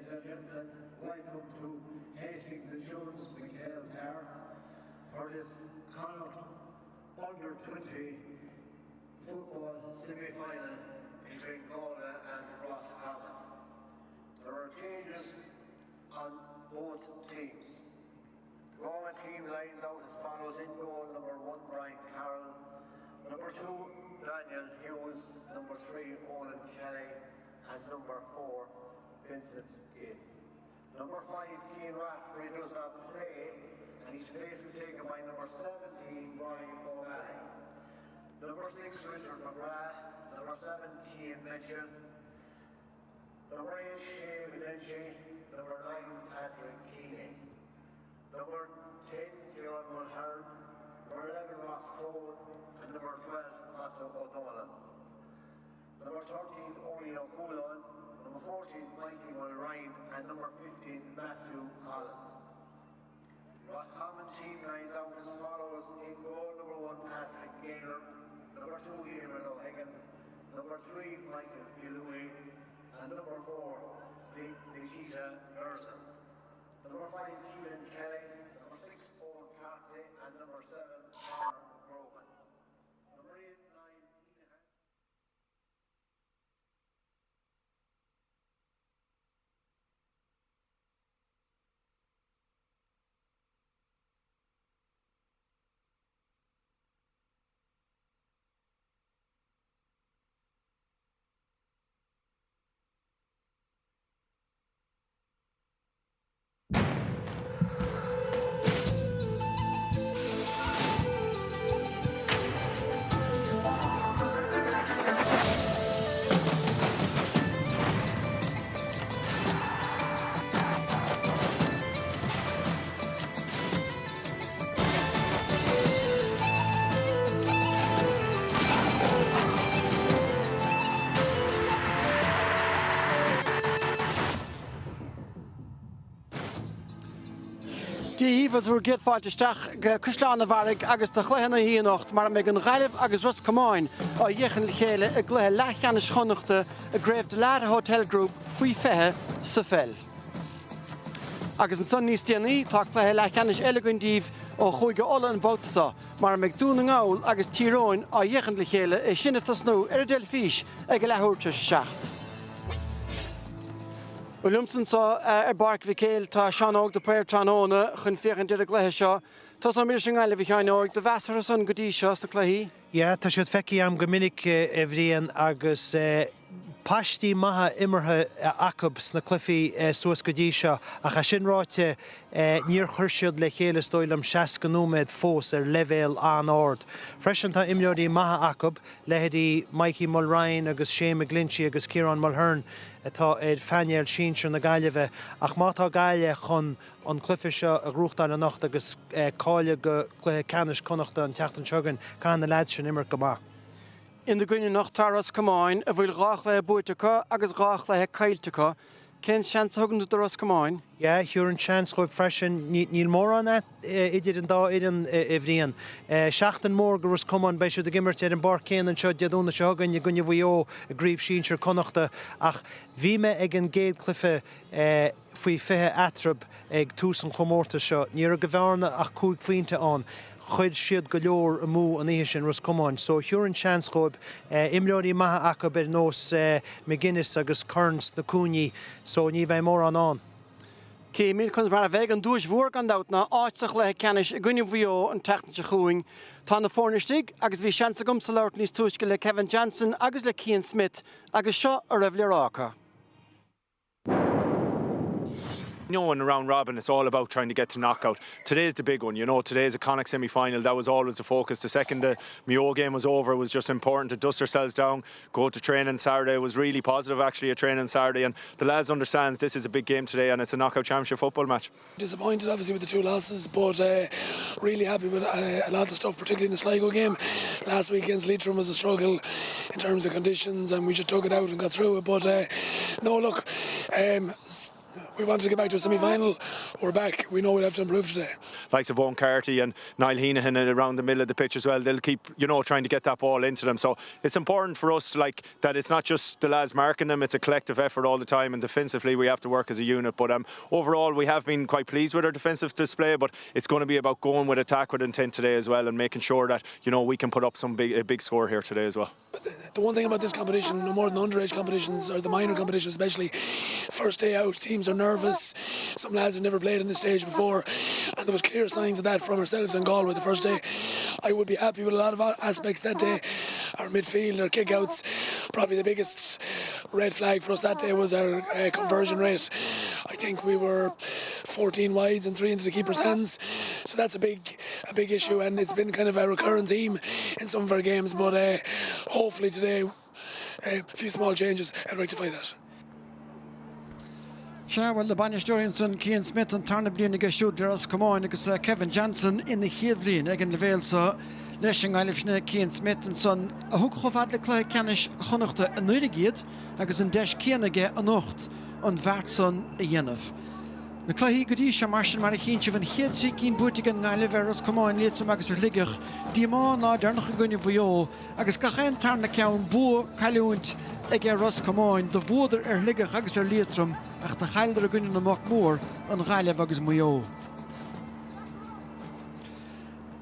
Ladies and gentlemen, welcome to Hastings Insurance McHale Tower for this Connacht Under 20 football semi-final between Galway and Roscommon. There are changes on both teams. The Galway team lines out as follows in goal number 1 Brian Carroll, number 2 Daniel Hughes, number 3 Owen Kelly and number 4 Vincent Ginn. Number 5 Keane Rafferty does not play and his place is taken by number 17 Brian O'Malley. Number 6 Richard McGrath, number 7 Keane Mitchell, number 8 Shea McGlinchey, number 9 Patrick Keeney. Number 10 Kieran Mulhern, number 11 Ross Cole and number 12 Otto O'Dolan. Number 13 Owen O'Cualáin, number 14 Mikey Mulryan and number 15 Matthew Collins. Roscommon team lines out as follows in goal number 1 Patrick Gaynor, number 2 Eamon O'Higgins, number 3 Michael Gillowy and number 4 Nikita Berzins. Number 5 Keelan Kelly, number 6 Owen Cartley and number 7 Conor Grogan. Number 8, 9 Ina Dia dhaoibh agus bhur gcéad fáilte isteach go Caisleán an Bharraigh agus do chluiche na hoíche anocht mar a mbeidh an Ghaillimh agus Ros Comáin á fhéachaint le chéile i gcluiche leathcheannais Chonnachta i gCraobh Dalata Hotel Group faoi 20 sa pheil. Agus ansan níos déanaí tá cluiche leathcheannais eile againn daoibh ó Chúige Uladh an babhta seo mar a mbeidh Dún na nGall agus Tír Eoghain á fhéachaint le chéile, é sin ag tosnú ar an dteilifís ag a leathuair tar éis a 7. Bhuel, liomsa anseo ar bPáirc Mhic Éil tá Seán Óg de Paor tráthnóna chun féachaint ar an gcluiche seo. Tosóimid leis an nGaillimh, a Sheáin Óig, do mheas orthu san go dtí seo sna cluichí? Yeah, tá siad feicthe agam go minic, a Bhriain, agus paistí maithe imeartha acu sna cluichí suas go dtí seo ach é sin ráite, níor chuir siad le chéile is dóigh liom 60 nóiméad fós ar leibhéal an-ard. Freisin tá imreoirí maithe acu, leithéidí Mikey Mulryan agus Shane McGlinchey agus Ciarán Mulhern atá ar phainéal sinsir na Gaillimhe ach má tá Gaillimh chun an cluiche seo a ghnóthachtáil anocht agus cáiliú go cluiche ceannais Connachta an tseachtain seo chugainn, caithfidh na leaids sin imirt go maith. Ina gcoinne anocht tá Ros Comáin, a bhfuil 2 chluiche buaite acu agus 2 chluiche caillte acu. Cén seans a thugann tú do Ros Comáin? Yeah, thabharfainn seans dhóibh freisin. Níl mórán idir an dá fhoireann, a Bhriain. Seachtain mhór do Ros Comáin, beidh siad ag imirt ar an bpáirc chéanna anseo Dé Domhnaigh seo chugainn i gcoinne Mhaigh Eo i gCraobh Sinsir Connachta ach bhí mé ag an gcéad chluiche faoi 20 eatarthu ag tús an chomórtais seo. Ní raibh de bhearna ach 5 phointe ann. Chuir siad go leor amú an oíche sin, Ros Comáin. So thabharfainn seans dhóibh. Imreoirí maithe acu ar nós McGuinness agus Kearns sna cúinní so ní bheidh mórán ann. Cífimid conas mar a bheidh. An duais mhór gan dabht ná áit sa chluiche ceannais i gcoinne Mhaigh Eo an tseachtain seo chugainn. Tá na foirne istigh agus bhí seans agamsa labhairt níos túisce le Kevin Johnson agus le Cian Smith agus seo a raibh le rá acu. You know, in the round robin, it's all about trying to get to knockout. Today's the big one, you know, today's a Connacht semi-final. That was always the focus. The second the Mayo game was over, it was just important to dust ourselves down, go to training Saturday. It was really positive, actually, a training Saturday. And the lads understands this is a big game today and it's a knockout championship football match. Disappointed, obviously, with the two losses, but uh, really happy with uh, a lot of the stuff, particularly in the Sligo game. Last week against Leitrim was a struggle in terms of conditions, and we just took it out and got through it. But uh, no, look, um,. We wanted to get back to a semi-final. We're back. We know we'll have to improve today. Likes of Eoin Carty and Niall Heneghan around the middle of the pitch as well. They'll keep, you know, trying to get that ball into them. So it's important for us, like, that it's not just the lads marking them, it's a collective effort all the time. And defensively, we have to work as a unit. But um, overall, we have been quite pleased with our defensive display. But it's going to be about going with attack with intent today as well and making sure that, you know, we can put up some big, a big score here today as well. The one thing about this competition, no more than underage competitions or the minor competition especially, first day out, teams are nervous. Some lads have never played in this stage before, and there was clear signs of that from ourselves in Galway the first day. I would be happy with a lot of aspects that day. Our midfield, our kickouts, probably the biggest red flag for us that day was our uh, conversion rate. I think we were 14 wides and three into the keeper's hands, so that's a big a big issue, and it's been kind of a recurrent theme in some of our games. But uh, hopefully today, uh, a few small changes and rectify that. Sea, bhuel, na bainisteoirí ansan, Cian Smith an tarna bliain aige siúd le Ros Comáin agus uh, Kevin Johnson ina chéad bhliain ag an leibhéal seo leis an nGaillimh sin é Cian Smith ansan a thug chomh fada le cluiche ceannais Chonnachta anuraidh iad agus an deis céanna aige anocht an bheart san a dhéanamh. Na cluichí go dtí seo, mar sin, mar a chíonn sibh, an chéad trí cinn buaite ag an nGaillimh ar Ros Comáin, Liatroim agus ar Shligeach, díomá an lá deireanach i gcoinne Mhaigh Eo agus gach aon tarna ceann, bua, cailliúint ag Ros Comáin. Do bhuadar ar Shligeach agus ar Liatroim ach do chailleadar i gcoinne na mboc mór, an Ghaillimh agus Maigh Eo.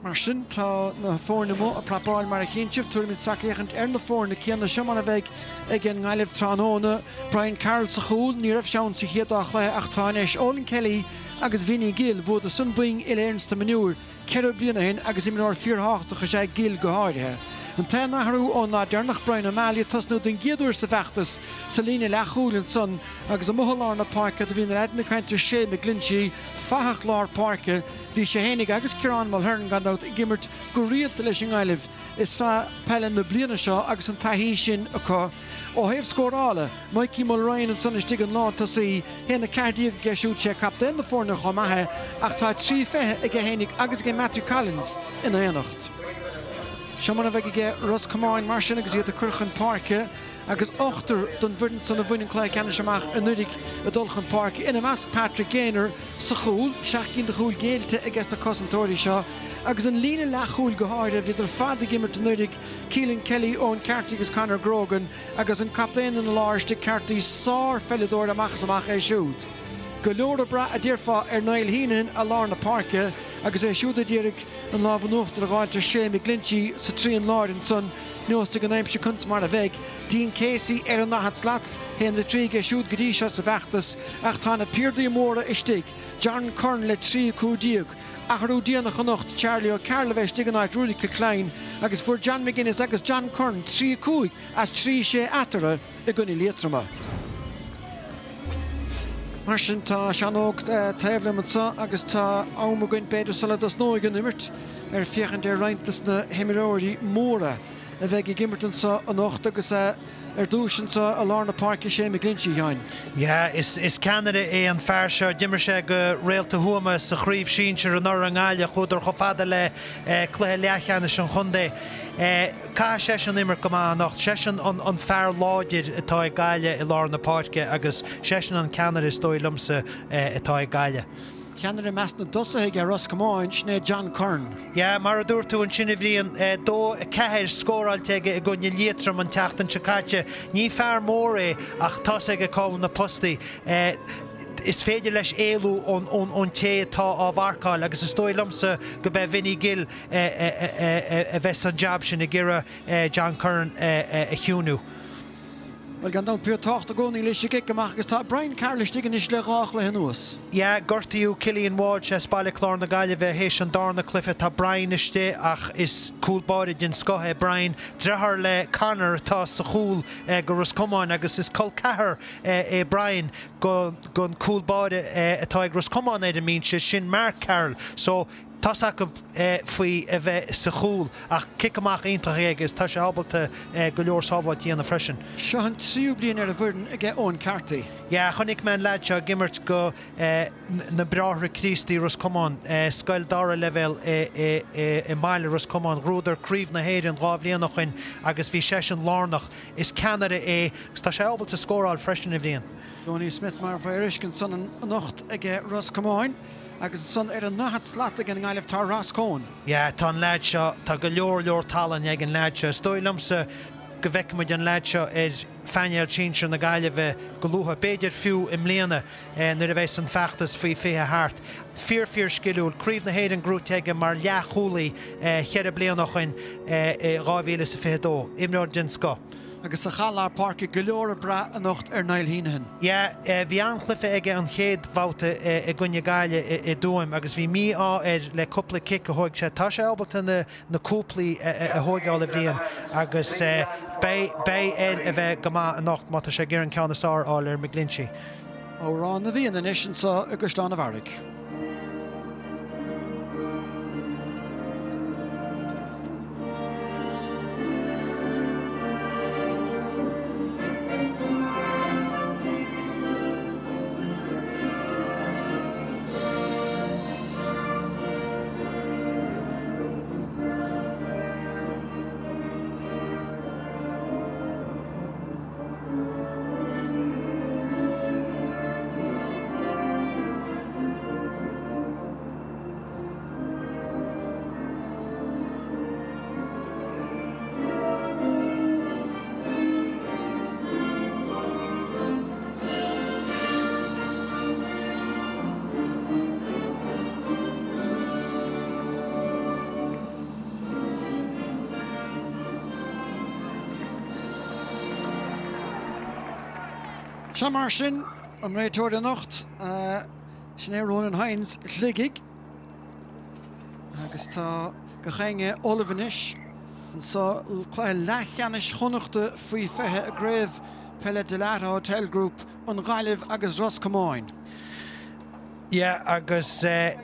Mar sin, tá na foirne amuigh ag prapáil mar a chíonn sibh. Tabharfaimid sracfhéachaint ar na foirne céanna. Seo mar a bheidh ag an nGaillimh tráthnóna. Brian Carroll sa chúl, ní raibh sé ann sa chéad dá chluiche ach tá anois. Olin Kelly agus Vinny Gill, bhuadar san boinn Uile-Éireann sna mionúir ceithre bliana ó shin agus imreoir fíorthábhachtach is ea Gill go háirithe. An t-aon athrú ón lá deireanach, Brian O'Malley ag tosnú den gcéad uair sa bhfeachtas sa líne leathchúil ansan agus amuigh i lár na páirce do bhí na leaideanna ag caint ar Shay McGlinchey, fathach lár páirce. Bhí sé fhéinig agus Ciarán Mulhern gan dabht ag imirt go rialta leis an nGaillimh i sraith peile na bliana seo agus an taithí sin acu. Ó thaobh scórála, Mikey Mulryan ansan istigh an lántosaí, 1-14 aige siúd, sé captaen na foirne chomh maith é ach tá 3-20 aige fhéinig agus aige Matthew Collins ina éineacht. Seo mar a bheidh aige Ros Comáin mar sin agus iad ag cur chun páirce agus ochtar den bhfoireann san a bhain an cluiche ceannais amach anuraidh ag dul chun páirce, ina measc Patrick Gaynor, Sa chúl, 7 gcinn de chúil géillte aige sna cosantóirí seo agus an líne leathchúil go háirithe, bhíodar ar fad ag imirt anuraidh, Keelan Kelly, Eoin Carty agus Conor Grogan agus an captaen ina lár istigh Carty, sár-pheileadóir amach is amach é siúd. Go leor ag brath a déarfá ar Niall Heneghan i lár na páirce agus é siúd a d'iarraidh an lámh in uachtar a dh'fháilt ar Shay McGlinchey sa trian láir ansan. Neosfaidh an aimsir conas mar a bheidh. Dean Casey ar an ndaichead slat, 1-3 aige siúd go dtí seo sa bhfeachtas, ach tá na piardaí móra istigh, John Curran le 3-15. Athrú déanach anocht, Charlie O'Carroll a bheidh istigh in áit Ruairí Kilcline agus fuair John McGuinness agus John Curran 3-5 as 3-6 eatarthu i gcoinne Liatroma. Mar sin, tá Seán Óg taobh liom anseo agus tá am againn, b'fhéidir, sula dtosnóidh an imirt, ar féachaint ar roinnt de na himreoirí móra a bheidh ag imirt anseo anocht agus ar dtús anseo i lár na páirce, Shane McGlinchey, a Sheáin. Yeah, is ceannaire é an fear seo. D'imir sé do Réalta Thuama sa chraobh sinsir anuraidh i nGaillimh. Chuadar chomh fada le cluiche leathcheannais an chontae. Caithfidh seisean imirt go maith anocht. Seisean an fear láidir atá ag Gaillimh i lár na páirce agus seisean an ceannaire is dóigh liomsa atá ag Gaillimh. Ceannaire i measc na dtosaithe ag Ros Comáin, sin é John Curran. Yeah, mar a dúirt tú ansin a Bhriain, 2, 4 scóráilte aige i gcoinne Liatroim an tseachtain seo caite. Ní fear mór é ach tá's aige cá bhfuil na postaí. Is féidir leis éalú ón té atá á mharcáil agus is dóigh liomsa go b'é Vinny Gill a bheas an jab sin ag iarraidh John Curran a chiúnú. Bhuel, gan dabht, bíonn tábhacht i gcónaí leis an gcic amach agus tá Brian Carroll istigh anois le dhá chluiche anuas. Yeah, gortaíodh Cillian Walsh as Baile Chláir na Gaillimhe théis an darna cluiche. Tá Brian istigh ach is cúl báire den scoth é Brian. Deartháir le Conor atá sa chúl go Ros Comáin agus is col ceathar é Brian don cúl báire atá ag Ros Comáin ar an mbinse, sin Mark Carroll. So. Tá's acu faoi a bheith sa chúl ach cic amach iontach aige agus tá sé ábalta go leor sábháilt a dhéanamh freisin. Seo an tríú bliain ar an bhfoireann aige Eoin Carty. Yeah, chonaic mé an leaid seo ag imirt go na Bráithre Críostaí Ros Comáin, scoil dara leibhéal i mbaile Ros Comáin. Ghnóthaíodar Craobh na hÉireann 2 bhliain ó shoin agus bhí seisean lárnach. Is ceannaire é agus tá sé ábalta scóráil freisin, a Bhriain. Donie Smith mar mhaor uisce ansan anocht aige Ros Comáin agus ansan ar an ndaichead slat ag an nGaillimh tá Ross Coen. Yeah, tá an leaid seo, tá go leor leor tallann ag an leaid seo. Is dóigh liomsa go bhfeicfidh muid an leaid seo ar phainéal sinsir na Gaillimhe go luath, b'fhéidir fiú i mbliana nuair a bheas an feachtas faoi 20 thart. Fíor fíor sciliúil, Craobh na hÉireann gnóite aige mar leathchúlaí cheithre bliana ó shoin i 2022. Imreoir den scoth. Agus sa chath lár páirce, go leor ag brath anocht ar Niall Heneghan. Yeah, bhí an-chluiche aige an chéad bhabhta i gcoinne Gaillimh i dTuaim agus bhí mí-ádh air le cúpla cic a thóig sé. Tá sé ábalta na na cúplaí a thóigeáil a Bhriain agus beidh beidh air a bheith go maith anocht má tá sé ag iarraidh an ceann is fearr a fháil ar McGlinchey. Amhrán na bhFiann anois anseo i gCaisleán an Bharraigh. Sea mar sin, an réiteoir anocht, sin é Ronan Hynes Shligigh. Agus tá gach éinne ullamh anois anso cluiche leathcheannais Chonnachta faoi 20 i gCraobh Peile Dalata Hotel Group, an Ghaillimh agus Ros Comáin. Yeah agus an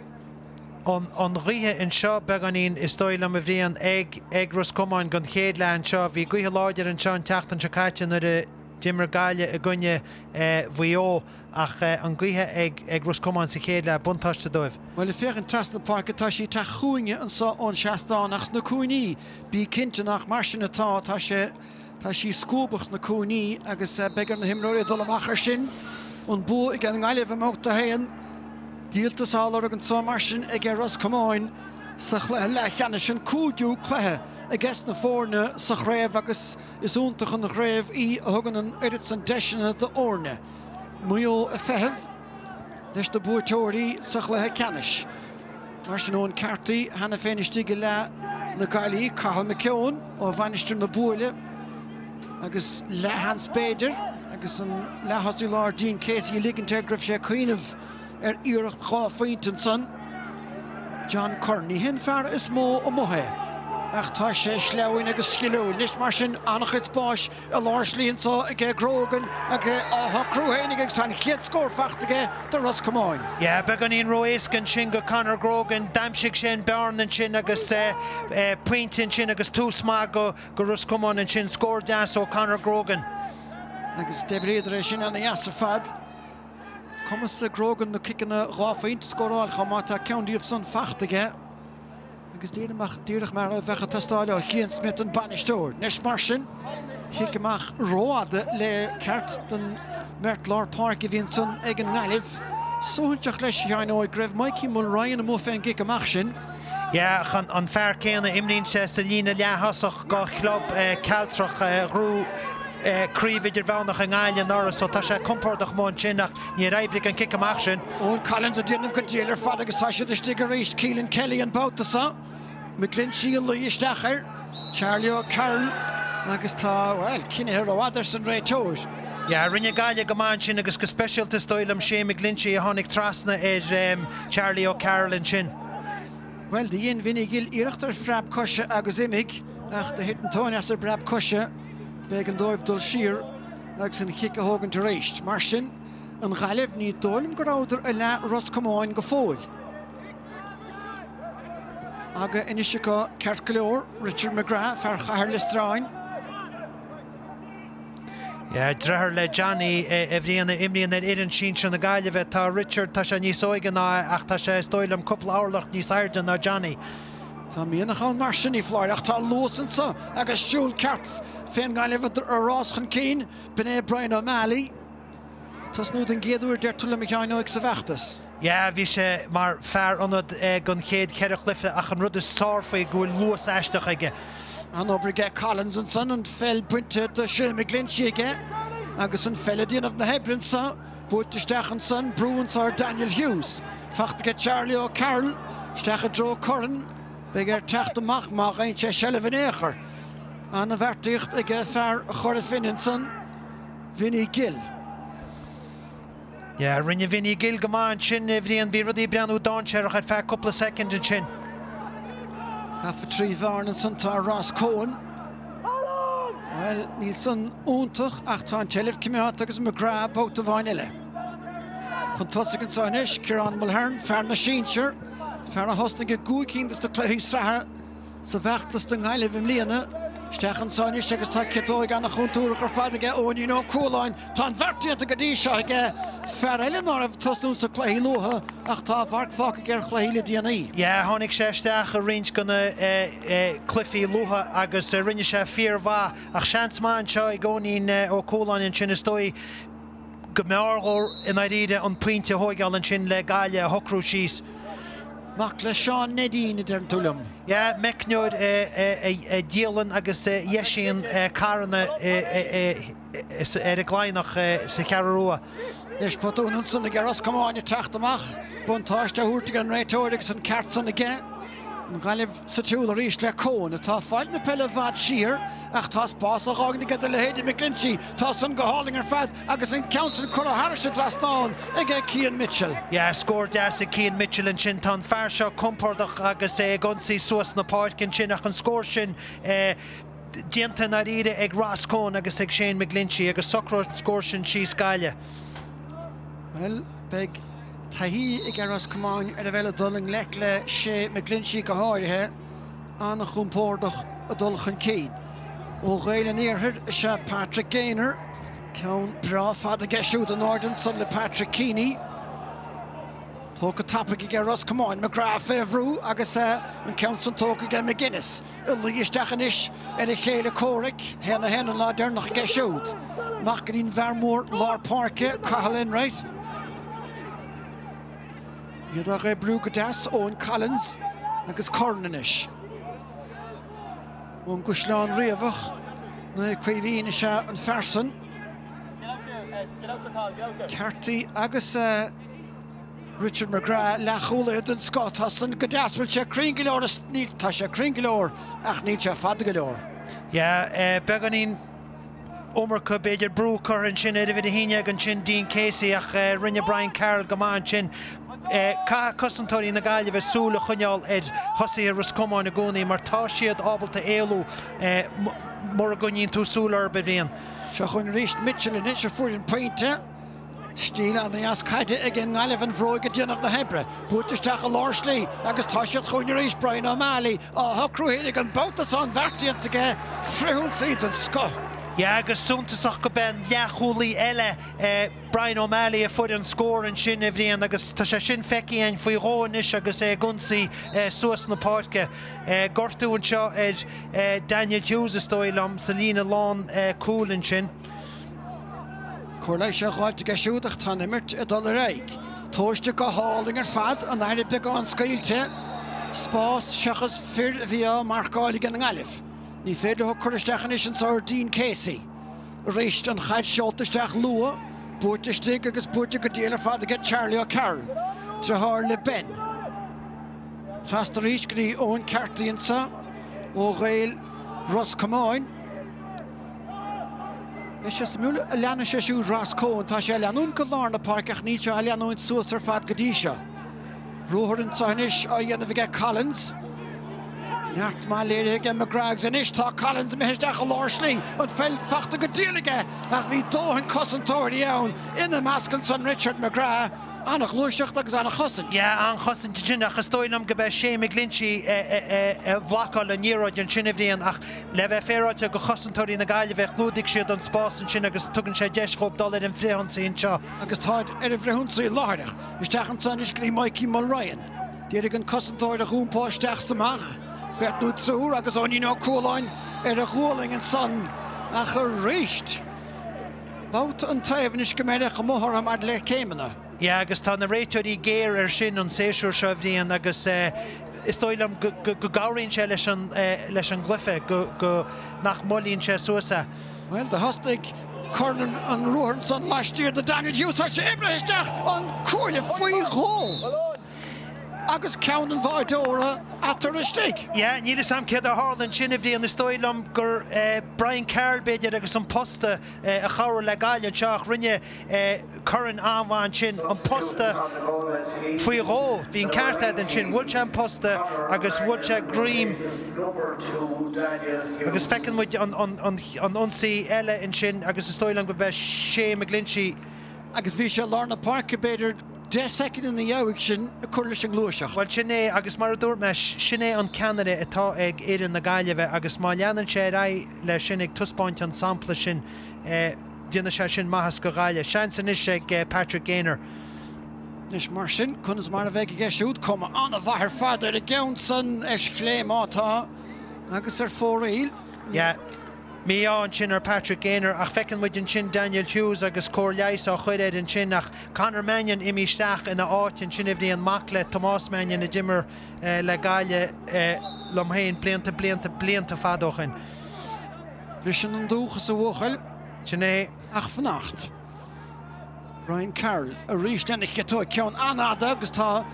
ghaoth anseo beagáinín is dóigh liom a Bhriain ag ag Ros Comáin don chéad leath anseo. Bhí gaoth láidir anseo an tseachtain seo caite nuair a d'imir Gaillimh i gcoinne Mhaigh Eo ach an ghaoth ag ag Ros Comáin sa chéad leath, buntáiste dóibh. Bhuel ag féachaint trasna páirce tá sí ag teacht chugainne anseo ón seastán ach sna cúinní bí cinnte nach mar sin atá, tá sé Tá sí scuabach sna cúinní agus beidh ar na himreoirí dul amach air sin. An bua ag an nGaillimh i mbabhta 1. Díoltas á lorg anseo mar sin ag Ros Comáin sa chluiche leathcheannais, an cúigiú cluiche ages na foirne sa chraobh agus is iontach an chraobh í a thugann an oiread san deiseanna d'fhoirne. Maigh Eo ag feitheamh leis na buaiteoirí sa chluiche ceannais. Mar sin Eoin Carty cheana féin istigh i leath na Gaillimhe, Cathal McKeown ó Mhainistir na Buaile agus leathsheans b'fhéidir agus an leath-thosaí láir Dean Casey ag ligint air go raibh sé ag cuimhneamh ar iarracht 2 phointe ansan. John Curran, ní hé an fear is mó amuigh é ach tá sé sleamhain agus sciliúil. Anois mar sin an-chuid spáis I lár slí anseo aige Grogan agus é á shocrú féin aige agus tá an chéad scór fachta aige do Ros Comáin. Yeah, beagáinín ró-éasca ansin go Conor Grogan. D'aimsigh sé an bearna ansin agus pointe ansin agus tús maith go Ros Comáin ansin. Scór deas ó Conor Grogan. Agus d'oibríodar é sin ana-dheas ar fad. Cumas ag Grogan na ciceanna 2 phointe a scóráil chomh maith. Tá ceann díobh san fachta aige. Agus díreach mar a bheadh ag teastáil ó Chian Smith, an bainisteoir. Anois mar sin, cic amach rófhada le ceart don mbeirt lár páirce a bhí ansan ag an nGaillimh. Suaithinseach leis, a Sheáin Óig, go raibh Mikey Mulryan amuigh fén gcic amach sin. Yeah, ach an fear céanna, imríonn sé sa líne leath-thosach do chlub Cealtrach, ghnóthaigh Craobh Idirmheánach i nGaillimh anuraidh, so tá sé compordach amuigh ansin ach níor oibrigh an cic amach sin. Eoin Collins ag déanamh go diail ar fad agus tá siad istigh arís. Keelan Kelly an babhta seo. McGlinchey ag luí isteach air. Charlie O'Carroll agus tá, bhuel, cinnithe rófhada arsa an réiteoir. Yeah, rinne Gaillimh go maith ansin agus go speisialta is dóigh liom Shane McGlinchey a tháinig trasna ar Charlie O'Carroll ansin. Bhuel, do dhein Vinny Gill iarracht ar phreab coise agus imigh ach do thit an tóin as an bpreab coise. B'éigean dóibh dul siar agus an chic a thógaint arís. Mar sin, an Ghaillimh, ní dóigh liom go rabhadar i leath Ros Comáin go fóill. Aga anois acu ceart go leor, Richard McGrath, fear Chathair Loistreáin. Yeah, deartháir le Johnny, a Bhriain, a imríonn ar fhoireann sinsir na Gaillimhe. Tá Richard, tá sé níos óige ná é ach tá sé, is dóigh liom, cúpla orlach níos airde ná Johnny. Tá mianach ann mar sin, ní foláir, ach tá luas anso agus siúl ceart fén nGaillimh ag rás chun cinn. B'in é Brian O'Malley. Tosnú den gcéad uair, deir tú liom, a Sheáin Óig, sa bhfeachtas. Yeah, bhí sé mar fear ionad don chéad cheithre chluiche ach an rud is fearr faoi go bhfuil luas aisteach aige. An-obair aige Collins ansan, an pheil bainte de Shea McGlinchey aige agus an pheil ag déanamh na hoibre anso, buailte isteach ansan, brú anso ar Daniel Hughes. Fachta aige Charlie O'Carroll, isteach i dtreo Curran, beidh air teacht amach má fhaigheann sé seilbh in aon chor. An-bheartaíocht aige fear Chora Finne ansan, Vinny Gill. Yeah, rinne Vinny Gill go maith ansin, a Bhriain. Bhí rudaí ag breathnú dainséarach ar feadh cúpla soicind ansin. Gafa trí bhearna ansan tá Ross Coen. Bhuel, níl san iontach ach tá an tseilbh coimeádta agus McGrath babhta amháin eile. Chun tosaigh anso anois, Ciarán Mulhern, fear na sinsear, fear a thosnaigh i gcúig cinn dos na cluichí sraithe sa bhfeachtas do nGaillimh i mbliana. Isteach anso anois agus tá ciotóig an-chontúrach ar fad aige Eoinín Ó Cualáin. Tá an bheart déanta go dtí seo aige, fear eile ná raibh ag tosnú sna cluichí luatha ach tá a mharc fágtha aige ar chluichí le déanaí. Yeah, tháinig sé isteach i roinnt de na cluichí luatha agus rinne sé fíormhaith ach seans maith anseo ag Eoinín Ó Cualáin ansin is dóigh go mb'fhearr dhó i ndáiríre an pointe a thóigeáil ansin le Gaillimh a shocrú síos. Mac le Seán Neidín, a deireann tú liom. Yeah, meicneoir a dhíolann agus a dheisíonn carranna ar an gCladhnach sa Cheathrú Rua. Anois botún ansan ag Ros Comáin ag teacht amach, buntáiste á thabhairt ag an réiteoir agus an ceart san aige. An Ghaillimh sa tsiúl arís le Coen atá ag fáil na peile i bhfad siar ach tá spás á dh'fhágaint aige do leithéidí McGlinchey. Tá san go hálainn ar fad agus an ceann san curtha thairis an dtrasnán aige Cian Mitchell. Yeah, scór deas ag Cian Mitchell ansin. Tá an fear seo compordach agus é ag ionsaí suas na páirce ansin ach an scór sin déanta i ndáiríre ag Ross Coen agus ag Shane McGlinchey agus socróidh an scór sin síos Gaillimh. Bhuel, beidh taithí ag Ros Comáin ar a bheith le dul i ngleic le Shay McGlinchey go háirithe, an-chompordach ag dul chun cinn. Ó Ghaeil an Iarthair is ea Patrick Gaynor, ceann breá fada aige siúd in airde ansan le Patrick Keaney. Tógtha tapaidh aige Ros Comáin, McGrath fé bhrú agus an ceann san tógtha aige McGuinness. Ag luí isteach anois ar a chéile comhraic, 1-1 an lá deireanach aige siúd. Amach go dtí'n bhfear mór lár páirce, Cathal Enright. Iad á oibriú go deas, Eoin Collins agus Curran anois. Ón gCaisleán Riabhach, Naomh Caoimhín is ea an fear san. Carty agus Richard McGrath, leathchúlaithe den scoth. Tá san go deas, bhfuil sé cruinn go leor? Tá sé cruinn go leor ach níl sé fada go leor. Yeah, beagáinín iomarca b'fhéidir brú curtha ansin ar uimhir 11 ansin Dean Casey ach rinne Brian Carroll go maith ansin. Caithfidh cosantóirí na Gaillimhe súil a choinneáil ar thosaithe Ros Comáin i gcónaí mar tá siad ábalta éalú mura gcoinníonn tú súil orthu, a Bhriain. Seo chugainn arís Mitchell anois a fuair an pointe. Stíl an-dheas caide ag an nGaillimh, an bhróig ag déanamh na hoibre. Buailte isteach i lár slí agus tá siad chugainn arís, Brian O'Malley á shocrú féin ag an babhta seo an bheart déanta aige, frithionsaí den scoth. Yeah agus suntasach go b'é an leathchúlaí eile Brian O'Malley a fuair an scór ansin, a Bhriain, agus tá sé sin feicthe againn faoi dhó anois agus é ag ionsaí suas na páirce. Gortú anseo ar Daniel Hughes is dóigh liom sa líne lán cúil ansin. Cóir leighis á dh'fháilt aige siúd ach tá an imirt ag dul ar aghaidh. Tomhaiste go hálainn ar fad, an aire beagán scaoilte. Spás seachas fir a bhí á marcáil ag an nGaillimh. Ní féidir leo cur isteach anois anso ar Dean Casey. Arís an chaid seolta isteach luath, buaite istigh agus buaite go diail ar fad aige Charlie O'Carroll, driotháir le Ben. Trasna arís go dtí Eoin Carty anso ó Ghaeil Ros Comáin. Beidh sé suimiúil an leanfaidh sé siúd Ross Coen. Tá sé ag leanúint go lár na páirce ach níl sé á leanúint suas ar fad go dtí seo. Ruathar anseo anois á dhéanamh aige Collins. Neart maith léirithe aige McGrath agus anois tá Collins imithe isteach i lár slí. An pheil fachta go diail aige ach bhí dóthain cosantóirí ann, ina measc ansan Richard McGrath. An-ghluaiseacht agus an-chosaint. Yeah, an-chosaint ansin ach is dóigh liom go b'é Shane McGlinchey a bhlocáil an liathróid ansin a Bhriain ach le bheith féaráilte go chosantóirí na Gaillimhe chlúdaigh siad an spás ansin agus tugann sé deis dhóibh dul ar an bhfrithionsaí anseo. Agus táid ar an bhfrithionsaí láithreach. Isteach anso anois go dtí Mikey Mulryan. D'iarraidh an cosantóir a dh'iompó isteach 's amach, beirt nó triúr agus Eoinín Ó Cualáin ar a ghualainn ansan ach arís. Babhta an taobh anois go mbeidh amuigh orthu maidir le céimeanna. Yeah agus tá na réiteoirí géar air sin an séasúr seo a Bhriain agus is dóigh liom go gcabhraíonn sé leis an leis an gcluiche go go nach moillíonn sé suas é. Bhuel do thosnaigh Corn an ruathar ansan laistiar de Daniel Hughes tá sé oibrithe isteach an cuaille faoi dhó agus ceann an bháireora eatarthu istigh. Yeah, níl 'fhios a'm céard a tharla ansin a Bhriain, is dóigh liom gur Brian Carroll b'fhéidir agus an posta a chabhraigh le Gaillimh anseo ach rinne Curran an-mhaith ansin, an posta faoi dhó, bhí an ceart a'd ansin, bhuail sé an posta agus bhuail sé greim agus feiceann muid an ionsaí eile ansin agus is dóigh liom go b'é Shane McGlinchey. Agus bhí sé i lár na páirce b'fhéidir 10 soicind ina dhiaidh sin ag cur leis an ngluaiseacht. Bhuel, sin é, agus mar a dúirt mé, sin é an ceannaire atá ag fhoireann na Gaillimhe agus má leanann sé ar aghaidh leis sin, ag taispeáint an sampla sin, déanfaidh sé sin maitheas go Ghaillimh. Seans anois ag Patrick Gaynor. Anois mar sin, conas mar a bheidh aige siúd? Cuma an-mhaith ar fad ar an gceann san ar chlé má tá, agus ar fóraoil. Yeah. Mí-ádh ansin ar Patrick Gaynor ach feiceann muid ansin Daniel Hughes agus cóir leighis á chur air ansin ach Conor Mannion imithe isteach ina áit ansin a Bhriain, mac le Tomás Mannion a d'imir le Gaillimh liom féin blianta, blianta, blianta fada ó shin. Briseann an dúchas a bhuachaill. Sin é. Ach fanacht. Brian Carroll arís lena chiotóig, ceann an-fhada agus tá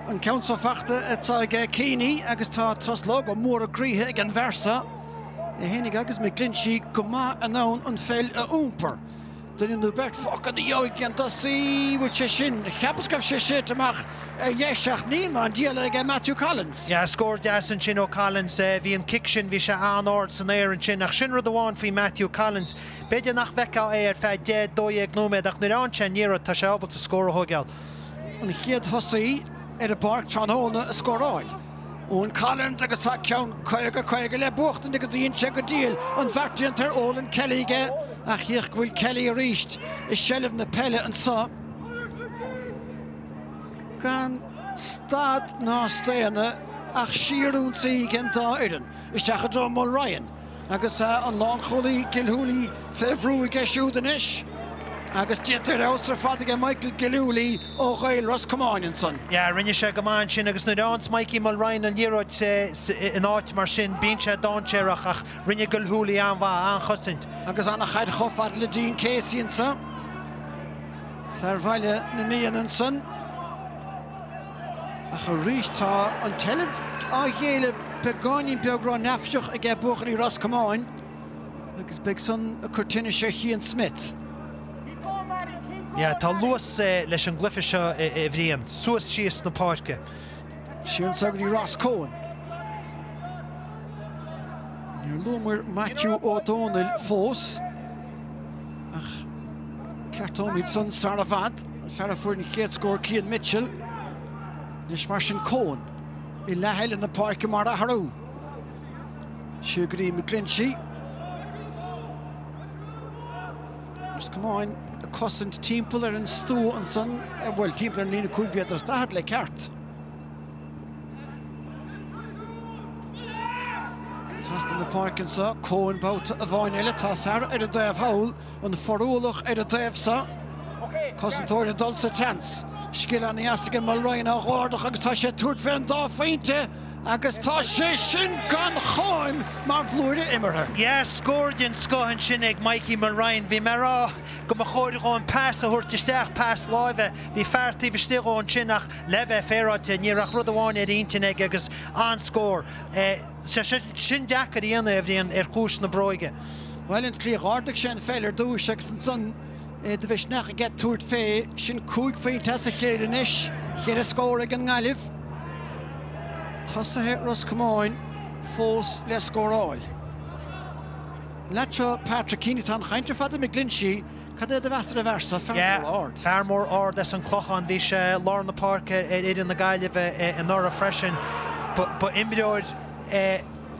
an ceann seo fachta atá aige Keaney agus tá truslóga móra groíthe ag an bhfear seo. É fhéinig agus McGlinchey go maith in ann an pheil a iompar. Duine nó beirt fágtha ina dhiaidh ag an dtosaí, bhfuil sé sin, cheapas go raibh sé séidte amach ar dheis ach níl mar an diabhal aige Matthew Collins. Yeah, scór deas ansin ó Collins. Bhí an cic sin, bhí sé an-ard san aer ansin ach sin rud amháin faoi Matthew Collins, B'fhéidir nach bhfeicfeá é ar feadh 10, 12 nóiméad ach nuair a fhaigheann sé an liathróid tá sé ábalta scór a thóigeáil. An chéad thosaí ar an bpáirc tráthnóna a scóráil. Eoin Collins agus tá ceann 50, 50 le buachtaint agus dhein sé go diail an bheart déanta ar Olin Kelly aige ach féach go bhfuil Kelly arís i seilbh na peile anso gan stad ná staonadh ach síorionsaí ag an dá fhoireann isteach i dtreo Mulryan. Agus an lánchúlaí Gilhooley fé bhrú aige siúd anois agus déanta ar fheabhas ar fad aige Michael Gilhooley ó Ghaeil Ros Comáin ansan. Yeah, rinne sé go maith ansin agus nuair a fhaigheanns Mikey Mulryan an liathróid in áit mar sin, bíonn sé dainséarach ach rinne Gilhooley an-mhaith, an-chosaint. Agus an-chaid chomh fada le Dean Casey anso, fear Bhaile na Míon ansan. Ach arís tá an tseilbh á ghéilleadh beagáinín beag ró-neafaiseach aige buachaillí Ros Comáin agus beidh san ag cur tinnis ar Chian Smith. Yeah, tá luas leis an gcluiche seo a Bhriain. Suas síos na páirce. Siar anso go dtí Ross Coen. Níor luamar Maitiú Ó Dónaill fós ach ceartóimid san sar i bhfad. An fear a fuair an chéad scór Cian Mitchell. Anois mar sin Coen i leath eile na páirce mar athrú. Siar go dtí McGlinchey. Ros Comáin ag cosaint timpeall ar an stua ansan, bhuel timpeall ar an líne 5 mhéadar is 40 le ceart. Trasna na páirce anso, Coen babhta amháin eile, tá fear ar an dtaobh thall. An forualach ar an dtaobh seo. Cosantóir ag dul sa tseans. Scil ana-dheas aige Mulryan á dh'ardach agus tá sé ag tabhairt fé an dá phointe agus tá sé sin gan cháim mar bhlúire imeartha. Yeah, scór den scoth ansin ag Mikey Mulryan. Bhí mé ag rá go mba chóir dhó an pas a thabhairt isteach, pas láimhe. Bhí fear taobh istigh dhó ansin ach le bheith féaráilte, ní raibh ach rud amháin ar intinn aige agus an-scór. Tá sé sin deacair a dhéanamh, a Bhriain, ar chúis na bróige. Bhuel, an tslí a dh'ardaigh sé an pheil ar dtúis agus ansan de mhisneach aige tabhairt fé, sin 5 phointe as a chéile anois, cheithre scór ag an nGaillimh. Tosaithe Ros Comáin fós le scóráil. An leaid seo Patrick Keaney, tá an chaint ar fad ar McGlinchey. Cad é do mheas ar an bhfear seo? Fear Yeah, mór ard. fear mór ard as an Clochán. Bhí sé i lár na páirce ar fhoireann na Gaillimhe anuraidh freisin. Ba imreoir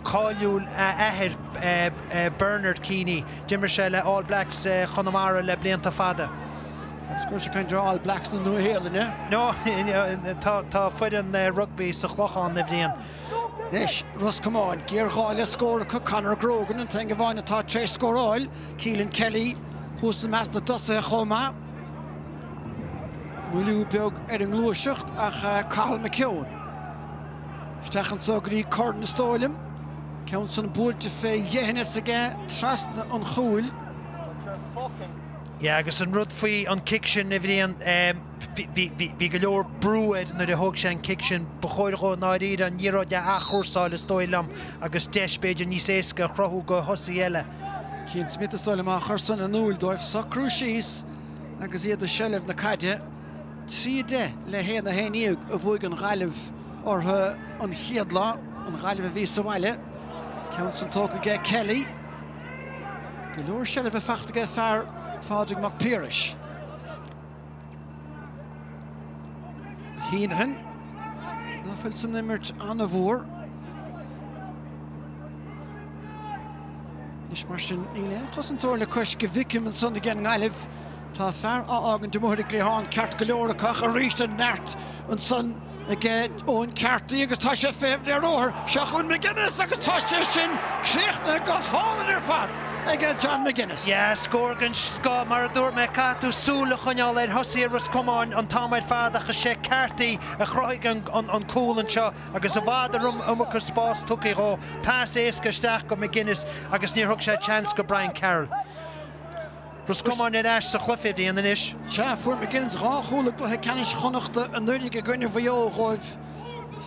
cáiliúil a athair, Bernard Keaney. D'imir sé le All Blacks Chonamara le blianta fada. Agus go raibh sé ag caint ar All Blacks na Nua-Shéalainne. No, tá foireann rugbaí sa Chlochán, a Bhriain. Anois, Ros Comáin, géarghá le scór acu, Conor Grogan an t-aon amháin atá tar éis scóráil, Keelan Kelly thuas i measc na dtosaithe chomh maith. Moilliú beag ar an ngluaiseacht ach Cathal McKeown isteach anso go dtí Curran is dóigh liom. Ceann san buailte fé dheithneas aige trasna an chúil. Yeah, agus an rud faoi an cic sin, a Bhriain, bhí go leor brú air nuair a thóg sé an cic sin. Ba chóir dhó i ndáiríre an liathróid a athchúrsáil is dóigh liom agus deis b'fhéidir níos éasca a chruthú go thosaí eile. Cian Smith is dóigh liom á chur san in iúl dóibh socrú síos agus iad i seilbh na caide. 3-10 le 1-11 a bhuaigh an Ghaillimh orthu an chéad lá, an Ghaillimh a bhí sa bhaile. Ceann san tógtha aige Kelly. Go leor seilbhe fachta aige fear Phádraig Mac Piarais. Heneghan, ná fuil san imirt an-mhór. Anois mar sin, níl aon chosantóir le cois go bhfeicim ansan ag an nGaillimh. Tá fear á fhágaint amuigh ar an gcliathán ceart go leor acu ach arís an neart ansan aige Eoin Carty agus tá sé fé bhléaróthar. Seo chugainn McGuinness agus tá sé sin críochnaithe go hálainn ar fad aige John McGuinness. Yeah, scór den scoth. Mar a dúirt mé, caithfidh tú súil a choinneáil ar thosaithe Ros Comáin an t-am ar fad ach is é Carty a chruthaigh an cúl anseo agus i bhfad an iomarca spás tugtha dhó. Pas éasca isteach go McGuinness agus níor thug sé chance go Brian Carroll. Ros Comáin ar ais sa chluiche, a Bhriain, anois. Sea, fuair McGuinness 2 chúl i gcluiche ceannais Chonnachta anuraidh i gcoinne Mhaigh Eo dhóibh,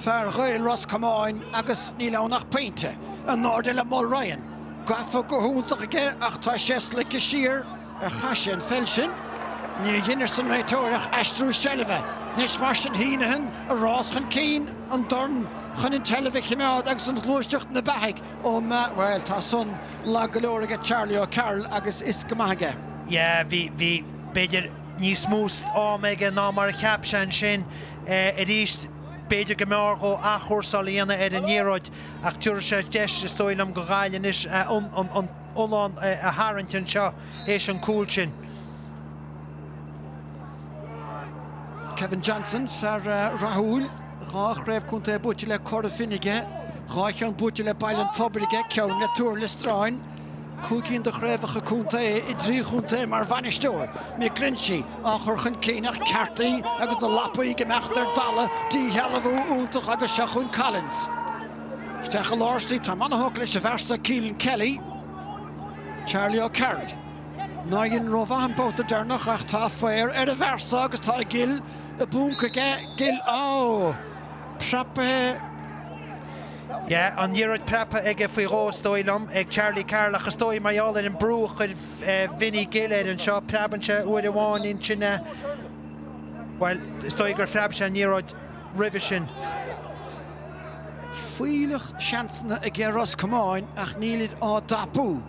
fear Ghaeil Ros Comáin, agus níl ann ach pointe. In airde le Mulryan. Gafa go hiontach aige ach tá sé sloigthe siar. Ar chaith sé an pheil sin? Níor dhein arsa an réiteoir ach aistriú seilbhe. Anois mar sin Heneghan ag rás chun cinn, an dorn chun an tseilbh a chimeád agus an ghluaiseacht ina beathaidh ó bhuel tá san lag go leor aige Charlie O'Carroll agus is go maith aige. Yeah, bhí, bhí, b'fhéidir níos mó ama aige ná mar a cheap sé ansin. Arís, b'fhéidir go mb'fhearr dhó athchúrsáil a dhéanamh ar an liathróid ach tabharfaidh sé deis, is dóigh liom, go Ghaillimh anois an iomlán a tharraingt anseo théis an cúl sin. Kevin Johnson, fear rathúil. 2 chraobh contae buaite le Cora Finne aige, 2 cheann buaite le Baile an Tobair aige, ceann le Tuar Loistreáin, 5 cinn de chraobhacha contae i dtrí chontae mar bhainisteoir. McGlinchey á chur chun cinn ach Carty agus na lapaí ag imeacht ar dalladh, díshealbhú iontach agus seo chugainn Collins. Isteach i lár slí, táim an-thógtha leis an bhfear seo Keelan Kelly, Charlie O'Carroll. Ná dhein rómhaith an babhta deireanach ach tá faobhar ar an bhfear seo agus tá Gill i bponc aige, Gill, Ó! Preabtha. Yeah, an liathróid preabtha aige faoi dhó is dóigh liom, ag Charlie Carroll ach is dóigh mar gheall ar an brú a chuir Vinny Gill air anseo, preabann sé uair amháin ansin é. Bhuel, is dóigh gur phreab sé an liathróid roimhe sin. Fuílleach seansanna aige Ros Comáin ach nílid á dtapú.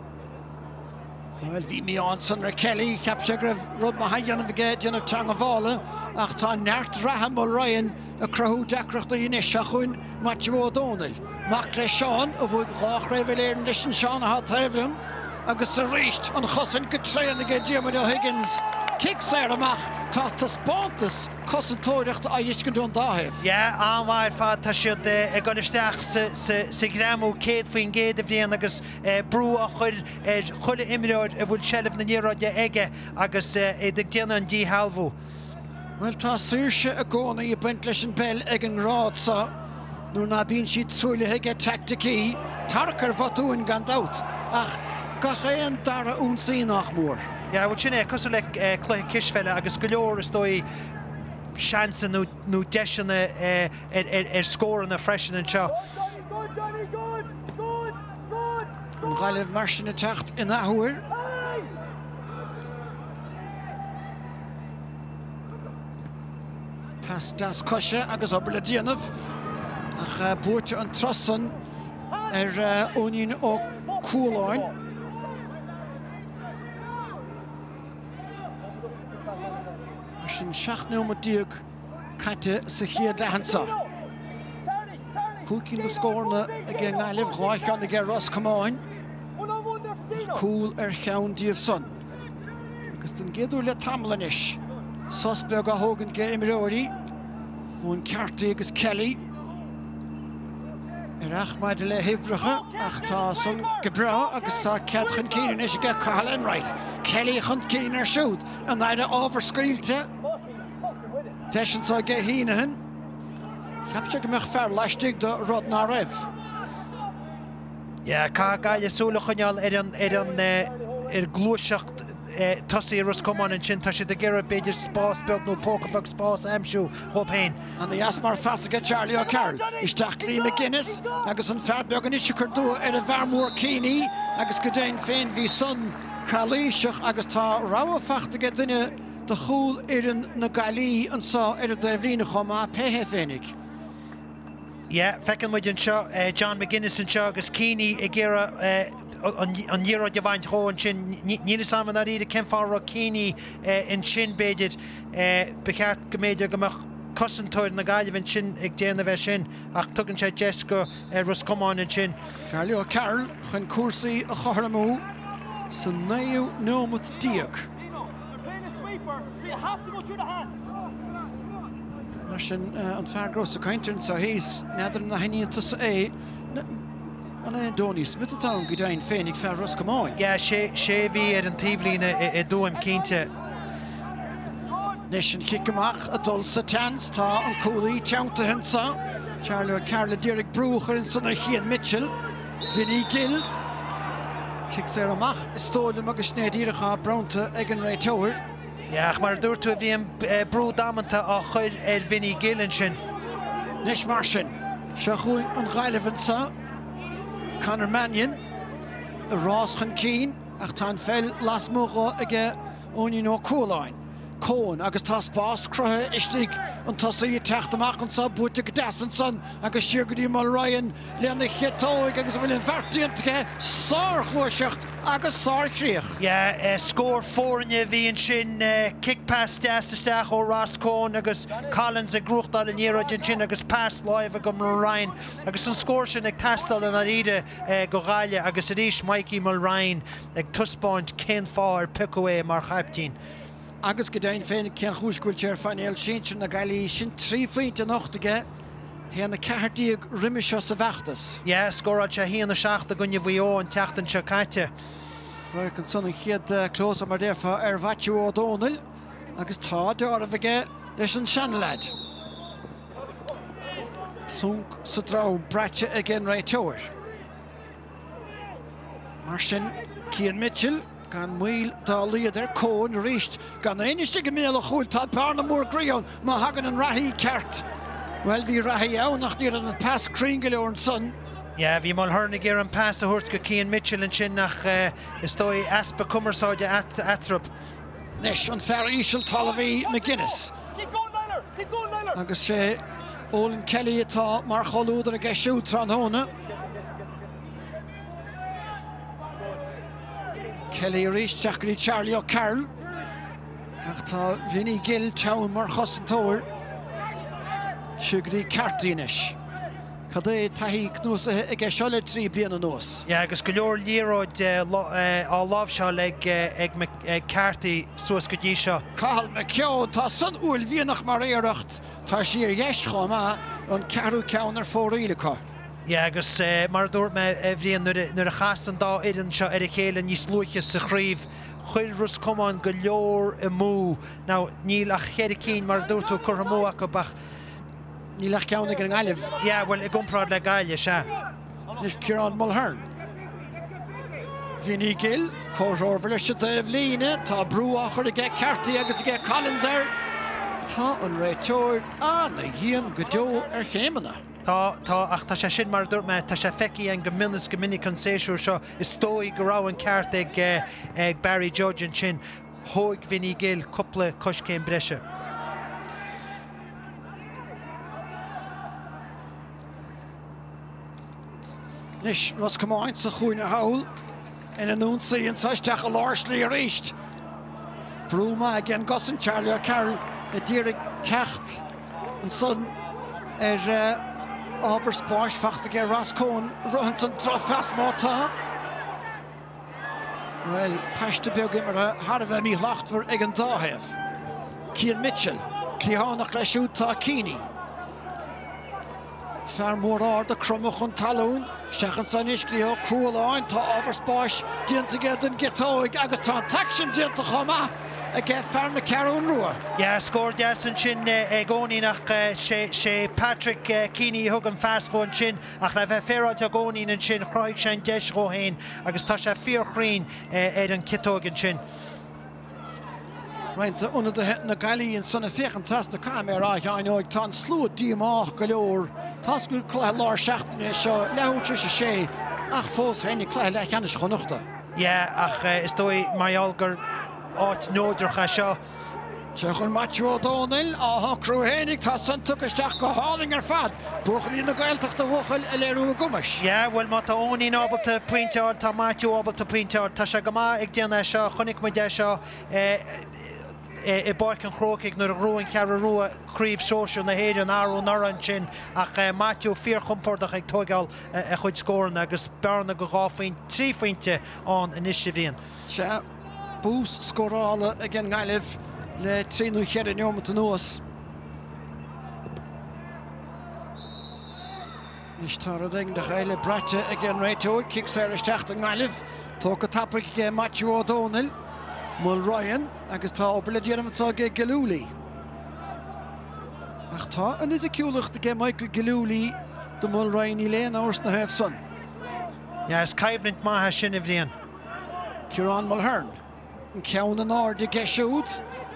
Bhuel, bhí mí-ádh ansan ar Kelly, cheap sé go raibh rud maith á dhéanamh aige, déanamh teangabhála, ach tá neart reatha Mulryan ag cruthú deacrachtaí anois. Seo chugainn Maitiú Ó Dónaill, mac le Seán, a bhuaigh 2 chraobh Uile-Éireann leis an Seán atá taobh liom, agus arís an chosaint go tréan aige Diarmuid O'Higgins. Cic saor amach, tá taispeántas cosantóireachta á fheiscint ón dá thaobh. Yeah, an-mhaith ar fad, tá siad ag dul isteach sa ghreamú 100% a Bhriain agus brú á chur ar chuile imreoir a bhfuil seilbh na liathróide aige agus iad ag déanamh an díshealbhú. Bhuel, tá saoirse i gcónaí ag baint leis an bpeil ag an ngrád seo nuair ná bíonn sí truaillithe aige teaicticí. Tarrac ar bhotúin gan dabht, ach gach aon dara ionsaí nách mór. Yeah, bhuel sin é, cosúil le cluiche cispheile agus go leor is dóigh seansanna nó deiseanna ar scóranna freisin anseo. An Ghaillimh mar sin ag teacht in athuair. Pas deas coise agus obair le déanamh ach buaite an turas san ar Eoinín Ó Cualáin. Mar sin 17 nóiméad caite sa chéad leath anseo. 5 cinn de scóranna ag an nGaillimh, 2 cheann aige Ros Comáin. Cúl ar cheann díobh san. Agus den gcéad uair le tamall anois, sos beag á thógaint ag imreoirí, Eoin Carty agus Kelly. Ar ach maidir le huimhreacha ach tá san go breá agus tá cead chun cinn anois aige Cathal Enright. Kelly chun cinn air siúd. An aire ábhar scaoilte. Deis anseo aige Heneghan. Cheap sé go mbeadh fear laistigh de rud ná raibh. Yeah, caithfidh Gaillimh súil a choinneáil ar an ar an ar ghluaiseacht tosaithe Ros Comáin ansin. Tá siad ag iarraidh b'fhéidir spás beag nó póca beag spás a aimsiú dhóibh féin. Ana-dheas mar phas aige Charlie O'Carroll. Isteach go dtí McGuinness agus an fear beag anois ag cur dua ar an bhfear mór Keaney agus go deimhin féin bhí san calaoiseach agus tá rabhadh fachta aige duine de chúl fhoireann na Gaillí anseo ar an dtaobhlíne chomh maith, pé hé féinig. Yeah, feiceann muid anseo John McGuinness anseo agus Keaney ag iarraidh an liathróid a bhaint dhó ansin. Níl fhios a'm i ndáiríre cén fáth a raibh Keaney ansin b'fhéidir. Ba cheart go mb'fhéidir go mbeadh cosantóir na Gaillimhe ansin ag déanamh é sin ach tugann sé deis go Ros Comáin ansin. Charlie O'Carroll chun cúrsaí a chothromú sa naoú nóimeat déag. Mar sin, an fear go rabhas ag caint air anseo thíos, n'fheadar an aithníonn tusa é, an é Donie Smith atá ann go deimhin féinig, fear Ros Comáin? Yeah, sé a bhí ar an taobhlíne i dTuaim, cinnte. Anois an cic amach ag dul sa tseans, tá an cúlaí teanntaithe anseo, Charlie O'Carroll a d'iarraidh brú a chur ansan ar Chian Mitchell, Vinny Gill. Cic saor amach is dóigh liom agus sin é díreach atá bronnta ag an réiteoir. Yeah, ach mar a dúirt tú, bhí an brú damanta á chur ar Vinny Gill ansin. Anois mar sin, seo chugainn an Ghaillimh anseo. Conor Mannion ag rás chun cinn ach tá an pheil lasmuigh dho aige Eoinín Ó Cualáin. Coen agus tá spás cruthaithe istigh, an tosaí ag teacht amach anseo, buaite go deas ansan agus siar go dtí Mulryan lena chiotóig agus an bhfuil an bheart déanta aige? Sárghluaiseacht agus sárchríoch. Yeah, scór foirne a bhí ansin, kick pass deas isteach ó Ross Coen agus Collins ag gnóthachtáil an liathróid ansin agus pas láimhe go Mulryan agus an scór sin ag teastáil i ndáiríre go Ghaillimh agus arís Mikey Mulryan ag taispeáint cén fáth ar piocadh é mar chaiptín. Agus go deimhin féin, cén chúis go bhfuil sé ar phainéal sinsir na Gaillimhe? Sin 3 phointe anocht aige, 1-14 roimhe seo sa bhfeachtas. Yeah, scóráil sé 1-7 i gcoinne Mhaigh Eo an tseachtain seo caite. Radharc ansan an chéad close-up mar déarfá ar Mhaitiú Ó Dónaill agus tá deáramh aige leis an seanleaid. Sonc sa drom braite ag an réiteoir. Mar sin, Cian Mitchell, gan moill dá laghad ar Coen arís, gan éinne istigh i mbéal an chúil, tá bearna mór groí ann má thagann an reathaí ceart. Bhuel, bhí reathaí ann ach ní raibh an pas cruinn go leor ansan. Yeah, bhí Mulhern ag iarraidh an pas a thabhairt go Cian Mitchell ansin ach is dóigh easpa cumarsáide eatarthu. Anois an fear íseal talmhaí McGuinness. Agus sé Olin Kelly atá mar chomhluadar aige siúd tráthnóna. Kelly arís isteach go dtí Charlie O'Carroll. Ach tá Vinny Gill teann mar chosantóir. Siar go dtí Carty anois. Cad é taithí cnuasaithe aige seo le 3 bliana anuas. Yeah, agus go leor liathróid á láimhseáil ag Carty suas go dtí seo. Cathal McKeown, tá san uaillmhianach mar iarracht. Tá sí ar dheis chomh maith, an ceathrú ceann ar fóraoil acu. Yeah, agus mar a dúirt mé, a Bhriain, nuair a chas an dá fhoireann seo ar a chéile níos luaithe sa chraobh, chuir Ros Comáin go leor amú. Now, níl ach cheithre cinn, mar a dúirt tú, curtha amú acu ach. Níl ach ceann ag an nGaillimh. Yeah, bhuel, i gcomparáid le Gaillimh, sea. Anois Ciarán Mulhern. Vinny Gill, comhthreomhar leis an dtaobh líne. Tá brú á chur aige Carty agus aige Collins air. Tá an réiteoir ana-dhian go deo ar chéimeanna. Tá, tá, ach tá sé sin, mar a dúirt mé, tá sé feicthe againn go mion is go minic an séasúr seo. Is dóigh go raibh an ceart ag, ag Barry Judge ansin. Thóig Vinny Gill cúpla coiscéim breise. Anois Ros Comáin sa chúinne thall ina n-ionsaí anseo isteach i lár slí arís. Brú maith ag an gcosaint Charlie O'Carroll. A d'iarraidh teacht ansan ar ábhar spáis fachta aige Ross Coen rith ansan drochphas má tá. Bhuel, paiste beag imeartha thar a bheith míshlachtmhar ag an dá thaobh. Cian Mitchell, cliathánach leis siúd tá Keaney. Fear mór ard ag cromadh chun talún. Isteach anso anois go dtí Ó Cualáin. Tá ábhar spáis déanta aige don gciotóig agus tá an t-aicsean déanta chomh maith aige fear na Ceathrún Rua. Yeah, scór deas ansin ag Eoinín ach sé Patrick Keaney a thug an phas dhó ansin ach le bheith féaráilte ag Eoinín ansin chruthaigh sé an deis dhó féin agus tá sé fíorchruinn ar an ciotóig ansin. Roinnt d'ionadaithe na Gaillimhe ansan ag féachaint trasna caithfidh mé a rá, a Sheáin Óig, tá an slua díomách go leor. Tá's gur cluiche lár seachtaine é seo, leathuair tar éis a sé, ach fós féin cluiche leathcheannais Chonnachta. Yeah, ach is dóigh mar gheall gur áit neodrach é seo. Seo chun Maitiú Ó Dónaill á shocrú fhéinig, tá san tugtha isteach go hálainn ar fad. Buachaillí na Gaeltachta a bhuachaill ag léiriú a gcumais. Yeah, bhuel má tá Eoinín ábalta pointe a fháil, tá Maitiú ábalta pointe a fháil. Tá sé go maith ag déanamh é seo, chonaic muid é seo i bPáirc an Chrócaigh nuair a ghnóthaigh an Cheathrú Rua Craobh Sóisir na hÉireann arú anuraidh ansin ach Maitiú fíorchompordach ag tóigeáil a chuid scóranna agus bearna go 2 phointe, 3 phointe ann anois a Bhriain. Sea, bús scórála ag an nGaillimh le 3 nó 4 neomat anuas. Anois tá rud éigin eile braite ag an réiteoir, cic saor isteach don nGaillimh. Tógtha tapaidh ag Maitiú Ó Dónaill, Mulryan agus tá obair le déanamh anseo ag Gillooly. Ach tá an fhisiciúlacht aige Michael Gillooly do Mulryan, níl aon amhras 'na thaobh san. Yeah, is coimhlint maith é sin a Bhriain. Ciarán Mulhern. An ceann in airde aige siúd.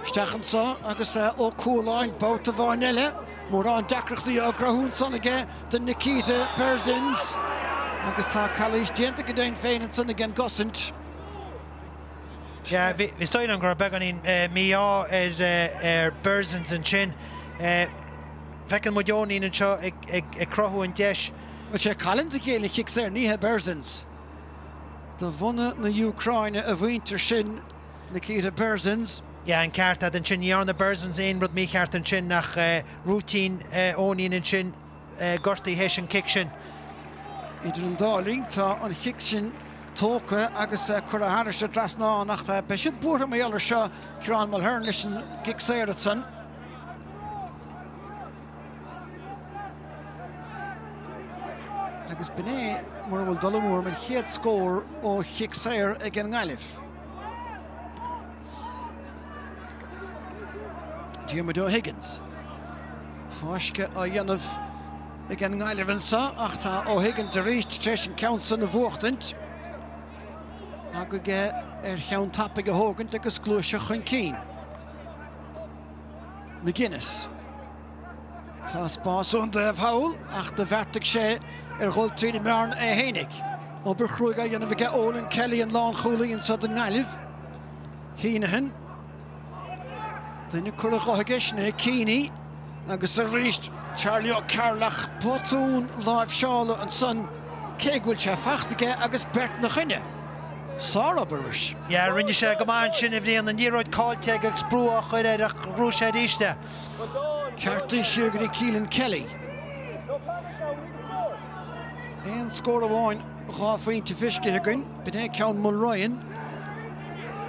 Isteach anso agus Ó Cualáin babhta amháin eile. Mórán deacrachtaí á gcruthú ansan aige do Nikita Berzins agus tá calaois déanta go deimhin féin ansan ag an gcosaint. Yeah, bhí súil agam go raibh beagáinín mí-ádh ar Berzins ansin. Feiceann muid Eoinín anseo ag cruthú an deis. Bhuel, sé Collins a ghéill an chic saor, ní hé Berzins. De bhunadh na hÚcráine a mhuintir sin, Nikita Berzins. Yeah, an ceart agat ansin. Ní dhearna Berzins aon rud mícheart ansin ach rúitín Eoinín ansin gortaithe théis an cic sin. Idir an dá linn, tá an chic sin tógtha agus curtha thairis an dtrasnán ach beidh siad buartha mar gheall air seo, Ciarán Mulhern leis an gcic saor ansan. Agus b'in é, mura bhfuil dul amú orm, an chéad scór ó chic saor ag an nGaillimh. Diarmuid O'Higgins. Fáisceadh á dhéanamh ag an nGaillimh anseo ach tá O'Higgins arís tar éis an ceann san a bhuachtaint. Aga aige ar cheann tapaidh a thógaint agus gluaiseacht chun cinn. McGuinness. Tá spás ón dtaobh thall ach do bheartaigh sé ar dhul tríd an mbearna é fhéinig. Obair chruaidh á dhéanamh aige Olin Kelly an lánchúlaí anso don nGaillimh. Heneghan. Duine curtha dho aige sin é Keaney agus arís Charlie Ó Cearlach botún láimhseála ansan cé go bhfuil sé fachta aige agus beirt 'na choinne. Sárobair arís. Yeah, rinne sé go maith ansin a Bhriain, an liathróid caillte aige agus brú á chur air ach ghnóthaigh sé arís é. Ceartaithe siar go dtí Keelan Kelly. Aon scór amháin, 2 phointe feiscithe againn. B'in é ceann Mulryan.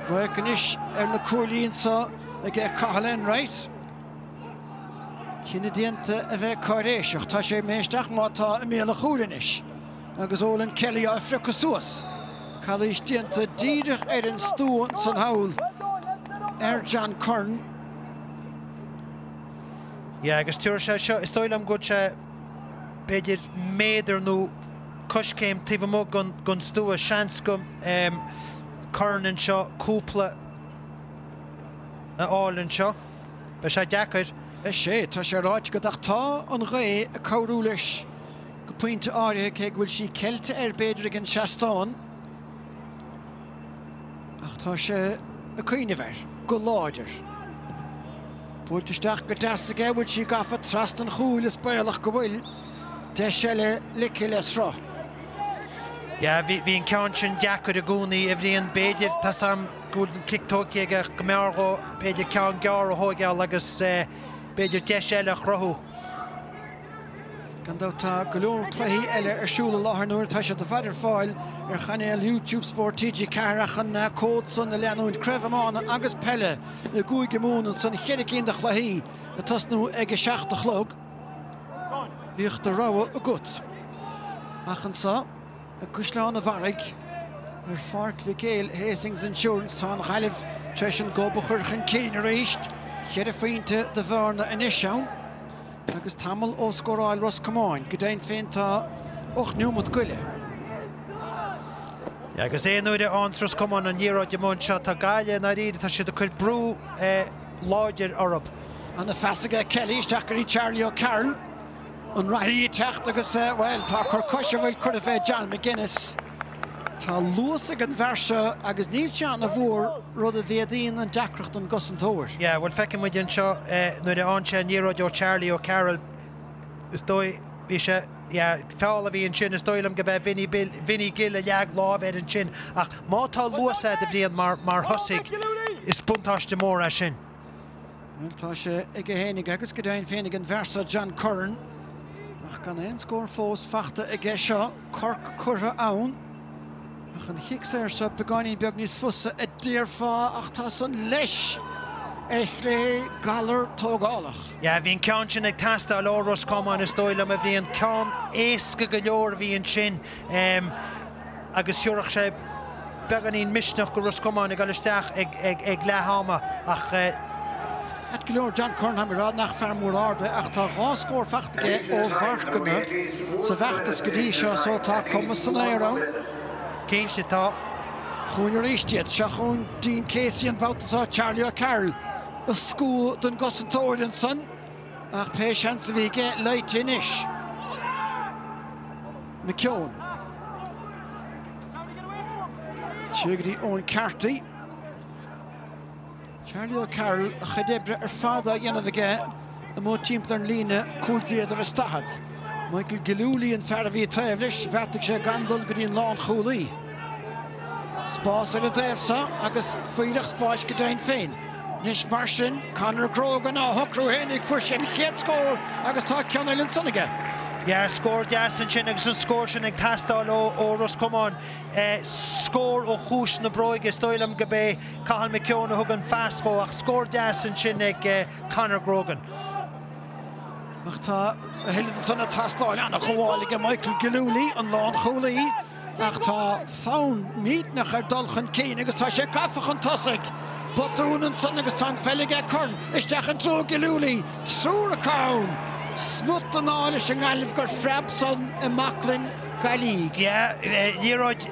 Radharc anois ar na cuaillí anseo aige Cathal Enright. Cinneadh déanta a bheith cáiréiseach. Tá sé imithe isteach má tá i mbéal an chúil anois. Agus Olin Kelly á phriocadh suas. Calaois déanta díreach ar an stua ansan thall ar John Curran. Yeah, agus tabharfaidh sé seo, is dóigh liom go bhfuil sé b'fhéidir méadar nó coiscéim taobh amuigh den stua. Seans go Curran anseo cúpla a fháil anseo. Beidh sé deacair. Beidh sé, tá sé ráite agat ach tá an ghaoth ag cabhrú leis. Go pointe áirithe, cé go bhfuil sí ceilte air b'fhéidir ag an seastán, ach tá sé ag cuimhneamh air go láidir. Buailte isteach go deas aige, bhfuil sí gafa trasna an chúil, is baolach go bhfuil. Deis eile ligthe le sruth. Yeah, bhí, bhí an ceann sin deacair i gcónaí, a Bhriain. B'fhéidir, tá 's a'm go bhfuil an cic tógtha aige ach go mb'fhearr dhó b'fhéidir ceann gearr a thóigeáil agus b'fhéidir deis eile a chruthú. Gan dabht tá go leor cluichí eile ar siúl i láthair na huaire, tá siad ar fad ar fáil ar chainéal YouTube Spórt TG4 ach an cód san a leanúint. Craobh Iomána agus Peile i gCúige Mumhan ansan, cheithre cinn de chluichí ag tosnú ag a 7 a chlog. Bíodh do rogha agat. Ach anso i gCaisleán an Bharraigh, ar Pháirc Mhic Éil Hastings Insurance, tá an Ghaillimh tar éis an gob a chur chun cinn arís. Cheithre phointe de bhearna anois ann agus tamall ó scóráil Ros Comáin. Go deimhin féin tá 8 neomat goile. Agus aon uair a fhaigheanns Ros Comáin an liathróid amuigh anseo, tá Gaillimh i ndáiríre, tá siad ag cur brú láidir orthu. Ana-phas aige Kelly isteach go dtí Charlie O'Carroll. An reathaí ag teacht agus, bhuel, tá cor coise a bhfuil curtha fé John McGuinness. Tá luas ag an bhfear seo agus níl sé ana-mhór, rud a mhéadaíonn an deacracht don gcosantóir. Yeah, bhuel, feiceann muid anseo nuair a fhaigheann sé an liathróid ó Charlie O'Carroll, is dóigh, bhí sé, yeah, feall a bhí ansin, is dóigh liom go b'é Vinny Bill, Vinny Gill a leag lámh air ansin ach má tá luas a'd, a Bhriain, mar, mar thosaí, is buntáiste mór é sin. Bhuel, tá sé aige fhéinig agus go deimhin féin ag an bhfear seo John Curran, ach gan aon scór fós fachta aige seo. Corc curtha ann, ach an chic saor seo beagáinín beag níos fusa a déarfá, ach tá san leis ar chlé, galar tógálach. Yeah, bhí an ceann sin ag teastáil ó Ros Comáin is dóigh liom, a Bhriain. Ceann éasca go leor a bhí ansin. Agus thiúrfadh sé beagáinín misneach go Ros Comáin ag dul isteach ag leath ama ach. Ait go leor, John Curran, táim ag rá nach fear mór ard é ach tá 2 scór fachta aige ó mharcanna sa bhfeachtas go dtí seo so tá cumas san aer ann. Cinnte tá. Chugainn arís iad. Seo chugainn Dean Casey an babhta seo, Charlie O'Carroll ag scuabadh den gcosantóir ansan ach pé seans a bhí aige loite anois. McKeown. Siar go dtí Eoin Carty. Charlie O'Carroll, a chuid oibre ar fad á dhéanamh aige amuigh timpeall ar an líne 5 mhéadar is 40. Michael Gillooly an fear a bhí taobh leis, bheartaigh sé gan dul go dtí an lánchúlaí. Spás ar an dtaobh seo agus fuílleach spáis go deimhin féin. Anois mar sin, Conor Grogan á shocrú fhéinig, fuair sé an chéad scór agus tá ceann eile ansan aige. Yeah, scór deas ansin agus an scór sin ag teastáil ó Ros Comáin. Scór ó chúis na bróige, is dóigh liom go b'é Cathal McKeown a thug an phas dhó ach scór deas ansin ag Conor Grogan. Ach tá a thuilleadh ansan ag teastáil, ana-ghabháil aige Michael Gillooly, an lánchúlaí. Ach tá fonn millteanach air dul chun cinn agus tá sé gafa chun tosaigh. Botún ansan agus tá an pheil aige Curran isteach i dtreo Gillooly. Triúr acu ann. Smut den ádh leis an nGaillimh gur phreab san i mbaclainn Gaillimhigh. Yeah, liathróid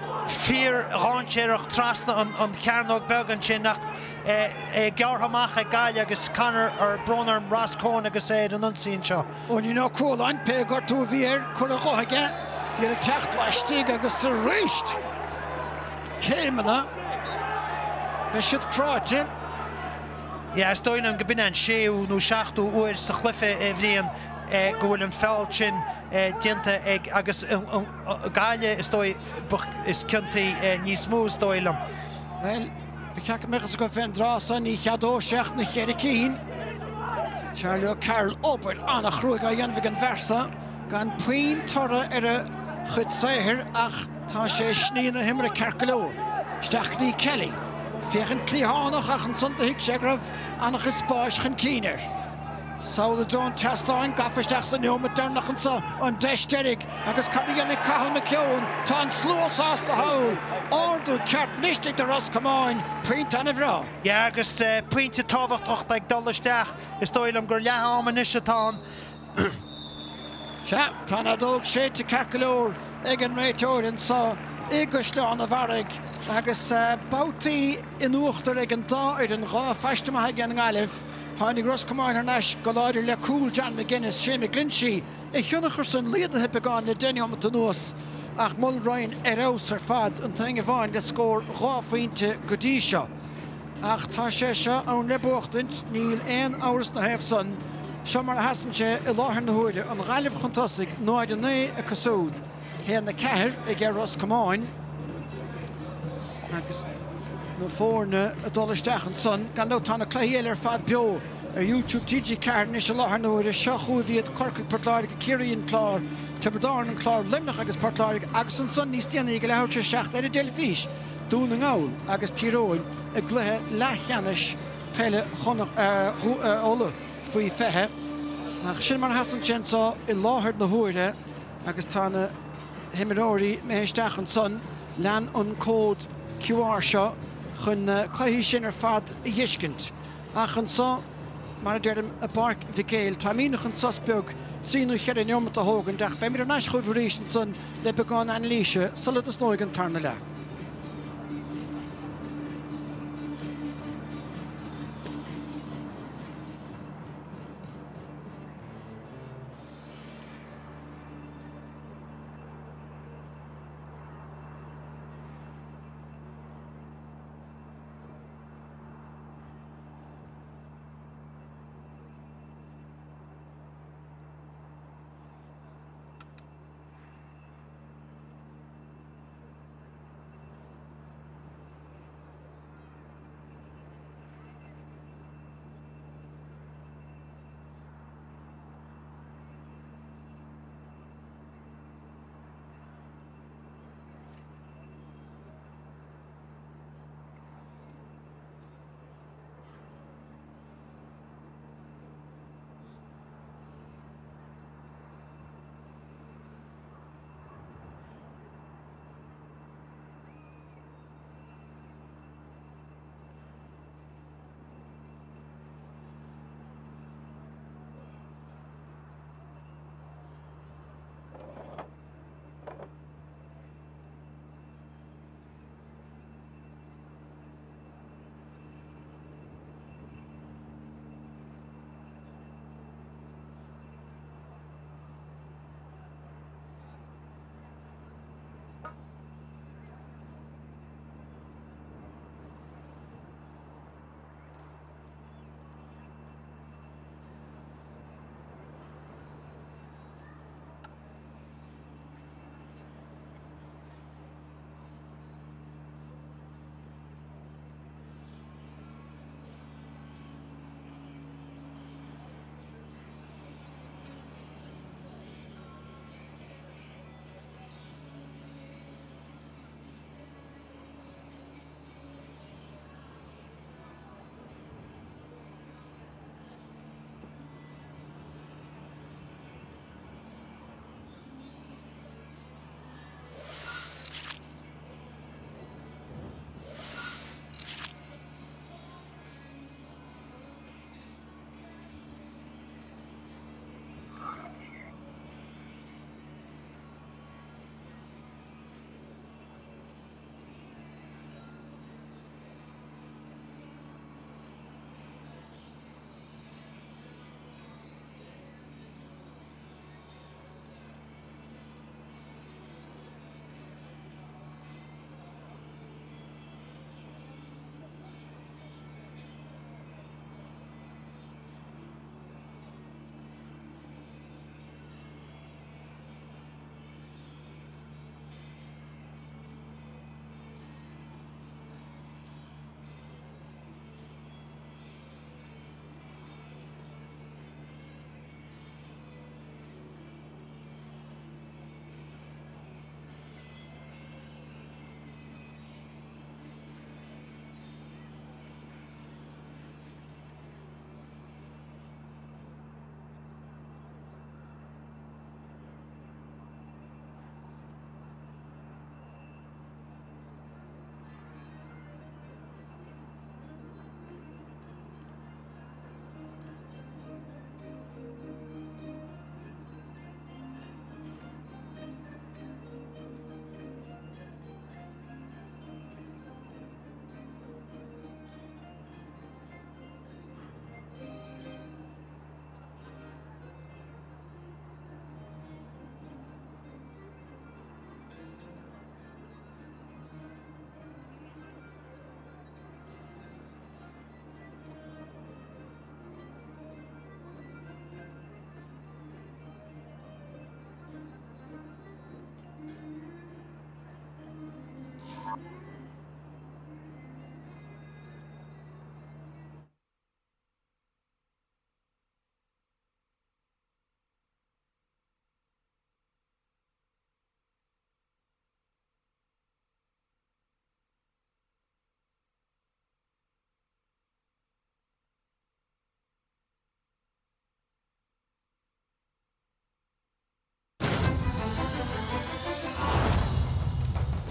fíor-dhainséarach trasna an chearnóg beag ansin ach é gearrtha amach ag Gaillimh agus Conor, or brón orm, Ross Coen agus é ar an ionsaí anseo. Eoinín Ó Cualáin, pé gortú a bhí air, curtha dhó aige, d'iarraidh teacht laistigh agus arís céimeanna, beidh siad cráite. Yeah, is dóigh liom go b'in an séú nó seachtú uair sa chluiche, a Bhriain, go bhfuil an feall sin déanta ag agus Gaillimh is dóigh is ciontaí níos mó is dóigh liom. Bhuel, ba cheart go mbeadh fhios acu fén dtráth so, ní cheadóidh sé ach na cheithre cinn. Charlie O'Carroll, obair an-chruaidh á dhéanamh ag an bhfear so, gan puinn toradh ar a chuid saothair ach tá sé ag sní na himeartha ceart go leor. Isteach go dtí Kelly. Féachaint cliathánach ach ansan do thuig sé go raibh an-chuid spáis chun cinn air. Sall i dtreo an tseastáin, gafa isteach sa neomat deireanach anso, an deis deiridh agus cad a dhéanfaidh Cathal McKeown? Tá an slua sásta thall! Ardú ceart misnigh do Ros Comáin, pointe ana-bhreá. Yeah agus pointe tábhachtach ag dul isteach, is dóigh liom gur leath am anois atá ann. Sea, tá an fheadóg séidte ceart go leor ag an réiteoir anso i gCaisleán an Bharraigh agus babhtaí in uachtar ag an dá fhoireann, 2 phaiste maith ag an nGaillimh. Tháinig Ros Comáin thar n-ais go láidir le cúl John McGuinness, Shane McGlinchey, a thionchar san laghdaithe beagán le 10 neomat anuas ach Mulryan ar fheabhas ar fad, an t-aon amháin le scór 2 phointe go dtí seo. Ach tá sé seo ann le buachtaint, níl aon amhras na thaobh san. Seo mar a sheasann sé i láthair na huaire, an Ghaillimh chun tosaigh, 0-9 acu siúd. 1-4 ag Ros Comáin agus na foirne ag dul isteach ansan. Gan dabht tá na cluichí eile ar fad beo ar YouTube TG4 anois i láthair na huaire. Seo chugaibh iad, Corcaigh, Port Láirge, Ciarraí, An Clár, Tiobraid Árann, An Clár, Luimneach agus Port Láirge agus ansan níos déanaí ag a leathuair tar éis a 7 ar an dteilifís, Dún na nGall agus Tír Eoghain i gcluiche leathcheannais peile Uladh faoi 20. Ach sin mar a sheasann sé anso i láthair na huaire agus tá na himreoirí imithe isteach ansan. Lean an cód QR seo chun na cluichí sin ar fad a dh'fheiscint. Ach anso, mar a deirim, i bPáirc Mhic Éil, táimídne chun sos beag trí nó cheithre neomat a thógaint ach beimid thar n-ais chugaibh arís ansan le beagán anailíse sula dtosnóidh an tarna leath.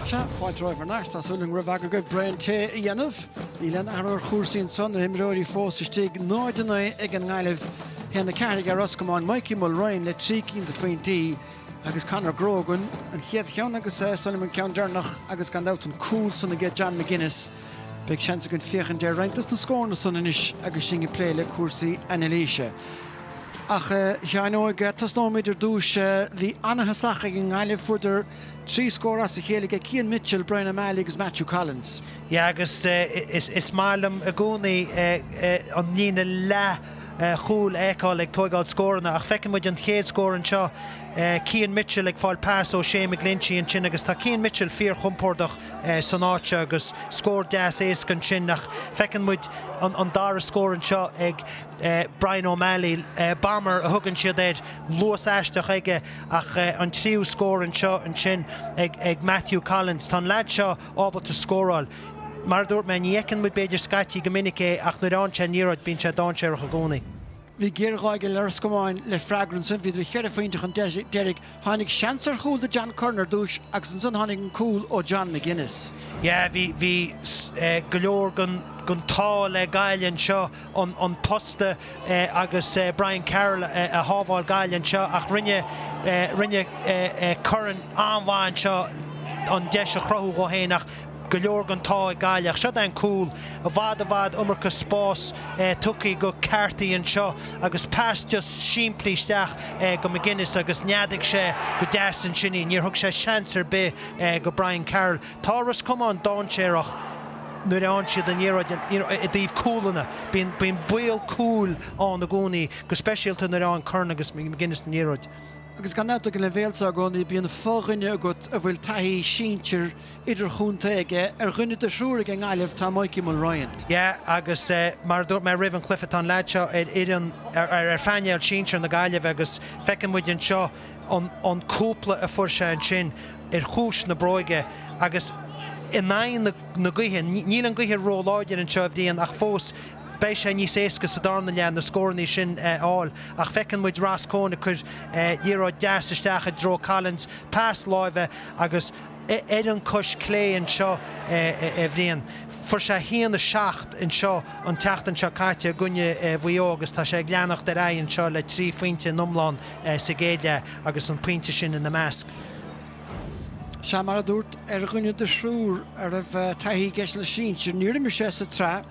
Sea, fáilte romhaibh thar n-ais. Tá súil agam go raibh aga agaibh braon tae a dhéanamh. Níl aon athrú ar chúrsaí ansan, na himreoirí fós istigh. 0-9 ag an nGaillimh, 1-4 ag Ros Comáin. Mikey Mulryan le 3 cinn de phointí agus Conor Grogan an chéad cheann agus is dóigh liom an ceann deireanach agus gan dabht an cúl san aige John McGuinness. Beidh seans againn féachaint ar roinnt dos na scóranna san anois agus sinn ag plé le cúrsaí anailíse. Ach a Sheáin Óig, tosnóimid ar dtús. Bhí ana-thosach ag an nGaillimh, fuaireadar 3 scór as a chéile ag Cian Mitchell, Brian O'Malley agus Matthew Collins. Yeah agus is maith liom i gcónaí an líne leath chúil a fheiceáil ag tóigeáil scóranna ach feiceann muid an chéad scór anseo, Cian Mitchell ag fáil pas ó Shane McGlinchey ansin agus tá Cian Mitchell fíor-chompordach san áit seo agus scór deas éasca ansin ach feiceann muid an dara scór anseo ag Brian O'Malley, bomber a thugann siad air, luas aisteach aige ach an tríú scór anseo ansin ag Matthew Collins. Tá an leaid seo ábalta scóráil. Mar a dúirt mé, ní fheiceann muid b'fhéidir scaití go minic é ach nuair a fhaigheann sé an liathróid bíonn sé dainséarach i gcónaí. Bhí géarghá ag Ros Comáin le freagra ansin, bhíodar cheithre phointe chun deiridh. Tháinig seans ar chúl do John Curran ar dtús agus ansan tháinig an cúl ó John McGuinness. Yeah, bhí, bhí go leor den, den t-ádh le Gaillimh anseo an, an posta agus Brian Carroll a shábháil Gaillimh anseo ach rinne, rinne Curran an-mhaith anseo an deis a chruthú dhó féin ach go leor den t-ádh ag Gaillimh. Ach seod é an cúl, i bhfad i bhfad iomarca spás tugtha go Carthy anseo agus pas just simplí isteach go McGuinness agus neadaigh sé go deas ansin í. Níor thug sé seans ar bith go Brian Carroll. Tá Ros Comáin dainséarach nuair a fhaigheann siad an liathróid i dtaobh cúlanna. Bíonn bíonn baol cúil ann i gcónaí, go speisialta nuair a fhaigheann Curran agus McGuinness an liathróid. Agus gan dabht ag an leibhéal seo i gcónaí bíonn fo-dhuine agat a bhfuil taithí sinsir idirchontae aige. Ar dhuine de thriúr ag an nGaillimh tá Mikey Mulryan. Yeah agus mar a dúirt mé roimh an chluiche tá an leaid seo ar fhoireann, ar phainéal sinsir na Gaillimhe agus feiceann muid anseo an an cúpla a fuair sé ansin ar chúis na bróige agus in aghaidh na gaoithe. Níl an gaoithe ró-láidir anseo a Bhriain ach fós beidh sé níos éasca sa darna leath na scóranna sin a fháil ach feiceann muid Ross Coen ag cur liathróid deas isteach i dtreo Collins, pas láimhe agus ar an cois clé anseo a Bhriain. Fuair sé 1-7 anseo an tseachtain seo caite i gcoinne Mhaigh Eo agus tá sé ag leanacht ar aghaidh anseo le 3 phointe in iomlán sa gcéad leath agus an pointe sin ina measc. Sea, mar a dúrt, ar dhuine de thriúr a raibh taithí aige sna sinsir, níor imir sé sa tsraith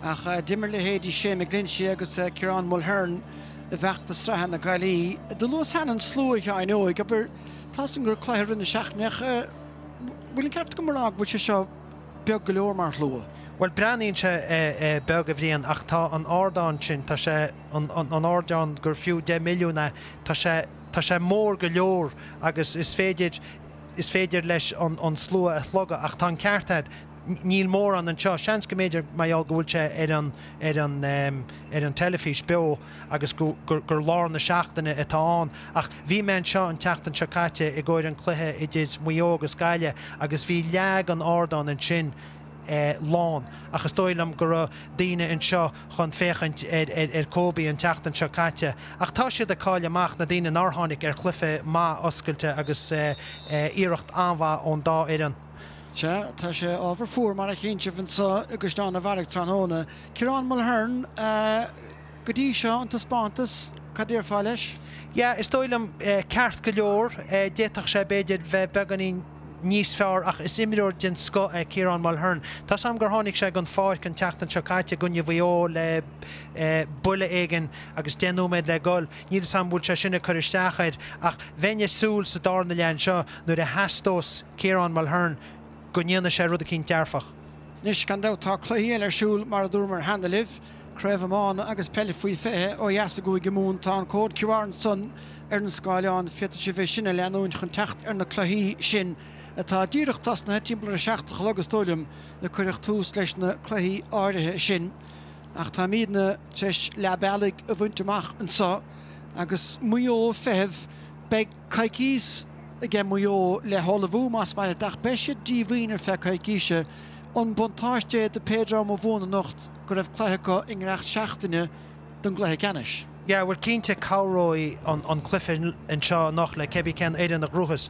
ach d'imir leithéidí Shane McGlinchey agus Ciarán Mulhern i bhfeachtas sraithe na Gaillimhe. Do luas cheana an slua, a Sheáin Óig, abair, tá's agam gur cluiche rith na seachtaine ach bhfuil an ceart agam a rá go bhfuil sé seo beag go leor mar shlua? Bhuel, breathnaíonn sé beag, a Bhriain, ach tá an ardán sin, tá sé, an ardán gur fiú 10 milliún é, tá sé, tá sé mór go leor agus is féidir, is féidir leis an slua a shlogadh ach tá an ceart agat, níl mórán anseo. Seans go mb'fhéidir mar gheall go bhfuil sé ar an, ar an, ar an teilifís beo agus go, gur, gur lár na seachtaine atá ann ach bhí mé anseo an tseachtain seo caite i gcomhair an cluiche idir Maigh Eo agus Gaillimh agus bhí leath den ardán ansin lán ach is dóigh liom go raibh daoine anseo chun féachaint ar, ar, ar Kobe an tseachtain seo caite ach tá siad ag cailleadh amach, na daoine nár tháinig ar chluiche maith oscailte agus iarracht an-mhaith ón dá fhoireann. Sea, tá sé ábhar fuar mar a chíonn sibh anseo i gCaisleán an Bharraigh tráthnóna. Ciarán Mulhern, go dtí seo, an taispeántas, cad déarfá leis? Yeah, is dóigh liom ceart go leor. D'fhéadfadh sé b'fhéidir bheith beagáinín níos fearr ach is imreoir den scoth é Ciarán Mulhern. Tá's a'm gur tháinig sé den pháirc an tseachtain seo caite i gcoinne Mhaigh Eo le buille éigin agus 10 nóiméad le dhul. Níl 'fhios a'm bhfuil sé sin ag cur isteach air ach bheinn ag súil sa darna leath anseo nuair a theastós Ciarán Mulhern go ndéanfaidh sé rud eicínt dearfach. Anois, gan dabht, tá cluichí eile ar siúl, mar a dúramar cheana libh, Craobh Iomána agus Peile Faoi 20 ó dheas i gCúige Mumhan. Tá an cód QR ansan ar an scáileán, féadfaidh sibh é sin a leanúint chun teacht ar na cluichí sin atá díreach tosnaithe, timpeall ar a 7 a chlog is dóigh liom a cuireadh tús leis na cluichí áirithe sin. Ach táimidne tar éis leath bealaigh a bhaint amach anso agus Maigh Eo ag feitheamh. Beidh coicíos aige Maigh Eo le hullmhú más maith leat ach beidh siad díomhaoin ar feadh coicíse. An buntáiste é do pé dream a bhuann anocht go raibh cluiche acu i ngiorracht seachtaine don gcluiche ceannais? Yeah, bhuel cinnte cabhróidh an cluiche anseo anocht le cébí cén fhoireann a ghnóthós.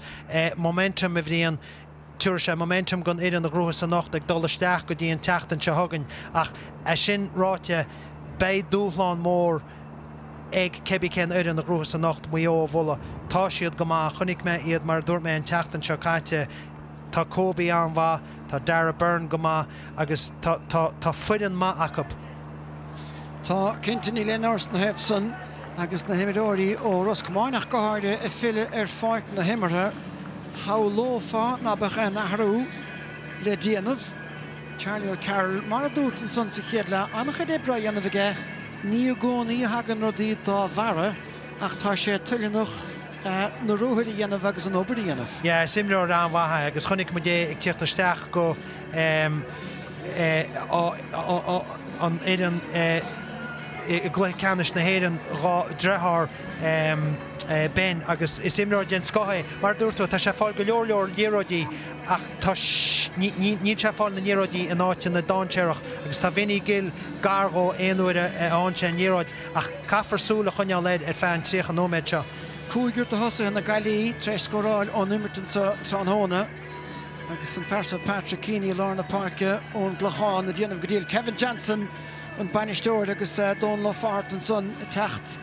Momentum a Bhriain. Tabharfaidh sé momentum don fhoireann a ghnóthós anocht ag dul isteach go dtí an tseachtain seo chugainn ach é sin ráite beidh dúshlán mór ag cibé cén fhoireann a ghnóthós anocht Maigh Eo a bhualadh. Tá siad go maith, chonaic mé iad mar a dúirt mé an tseachtain seo caite, tá Kobe an-mhaith, tá Darragh Beirne go maith agus tá tá tá foireann maith acu. Tá, cinnte, níl aon amhras ina thaobh san agus na himreoirí ó Ros Comáin ach go háirithe ag filleadh ar pháirc na himeartha. Shamhlófá ná beadh aon athrú le déanamh. Charlie O'Carroll, mar a dúrt ansan sa chéad leath, an-chuid oibre á dhéanamh aige. Ní i gcónaí a thagann rudaí dá bharra ach tá sé toilteanach na ruathair a dhéanamh agus an obair a dhéanamh. Yeah, is imreoir an-mhaith é agus chonaic muid é ag tíocht isteach go an fhoireann i gcluiche ceannais na hÉireann dhá dhreatháir Ben agus is imreoir den scoth é. Mar a dúirt tú, tá sé ag fáil go leor leor liathróidí ach tá, níl sé ag fáil na liathróidí in áiteanna dainséarach agus tá Vinny Gill gar dhó aon uair a fhaigheann sé an liathróid ach caithfear súil a choinneáil air ar feadh an 30 nóiméad seo. Cúigear de thosaithe na Gaillimhe tar éis scóráil ón imirt anseo tráthnóna agus an fear seo Patrick Keaney i lár na páirce ón gClochán ag déanamh go diail. Kevin Johnson an bainisteoir agus Dónal Ó Fátharta ansan ag teacht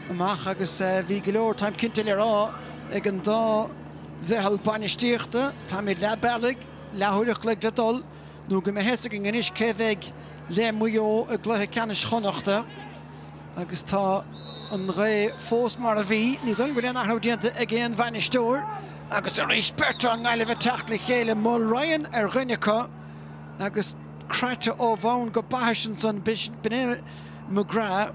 amach agus bhí go leor, táim cinnte, le rá ag an dá mheitheal bainistíochta. Táimid leath bealaigh, leathuair a chloig le dul nó go mbeidh a fhios againn anois cé bheidh le Maigh Eo i gcluiche ceannais Chonnachta agus tá an ghaoth fós mar a bhí. Ní dóigh liom go bhfuil aon athrú déanta ag aon bhainisteoir agus arís beirt ón nGaillimh ag teacht le chéile, Mulryan ar dhuine acu agus croite ó bhonn go baithis ansan, b'in é McGrath.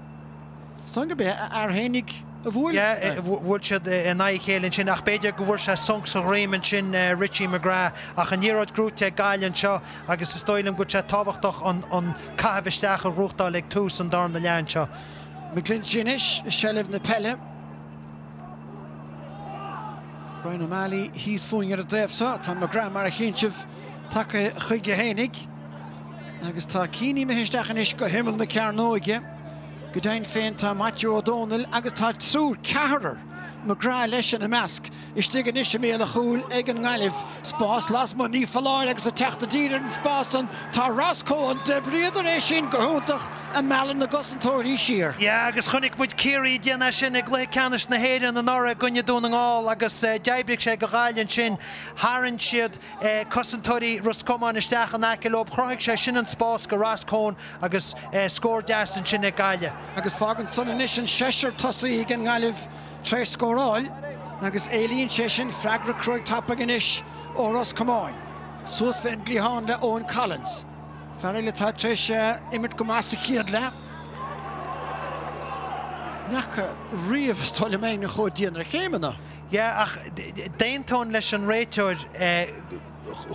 Is dóigh gurb é a fhear fhéinig a bhuail é. Bhuail siad in aghaidh a chéile ansin ach b'fhéidir go bhfuair sé sonc sa dhroim ansin Richie McGrath ach an liathróid gnóite ag Gaillimh anseo agus is dóigh liom go bhfuil sé tábhachtach an caitheamh isteach a ghnóthachtáil ag tús an darna leath anseo. McGlinchey anois i seilbh na peile. Brian O'Malley thíos fúinn ar an dtaobh seo. Tá McGrath mar a chíonn sibh tagtha chuige fhéinig agus tá Keaney imithe isteach anois go himeall na cearnóige. Go deimhin féin tá Maitiú Ó Dónaill agus tá triúr, ceathrar, McGrath leis ina measc, istigh anois i mbéal an chúil ag an nGaillimh. Spás lasmuigh, ní foláir agus ag teacht i dtír ar an spás san tá Ross Coen. D'oibríodar é sin go hiontach ag mealladh na gcosantóirí siar. Yeah agus chonaic muid Ciarraí ag déanamh é sin i gcluiche ceannais na hÉireann anuraidh i gcoinne Dún na nGall agus d'oibrigh sé do Ghaillimh ansin. Tharraing siad cosantóirí Ros Comáin isteach in aice leo. Chruthaigh sé sin an spás go Ross Coen agus scór deas ansin ag Gaillimh. Agus fágann san anois an seisear tosaí ag an nGaillimh tar éis scóráil agus éilíonn sé sin freagra cruaidh tapaidh anois ó Ros Comáin. Suas fén gcliathán le Eoin Collins, fear eile atá tar éis imirt go maith sa chéad leath. N'fheaca riamh is dóigh liom éinne chomh dian ar chéimeanna. Yeah, ach d'aontóinn leis an réiteoir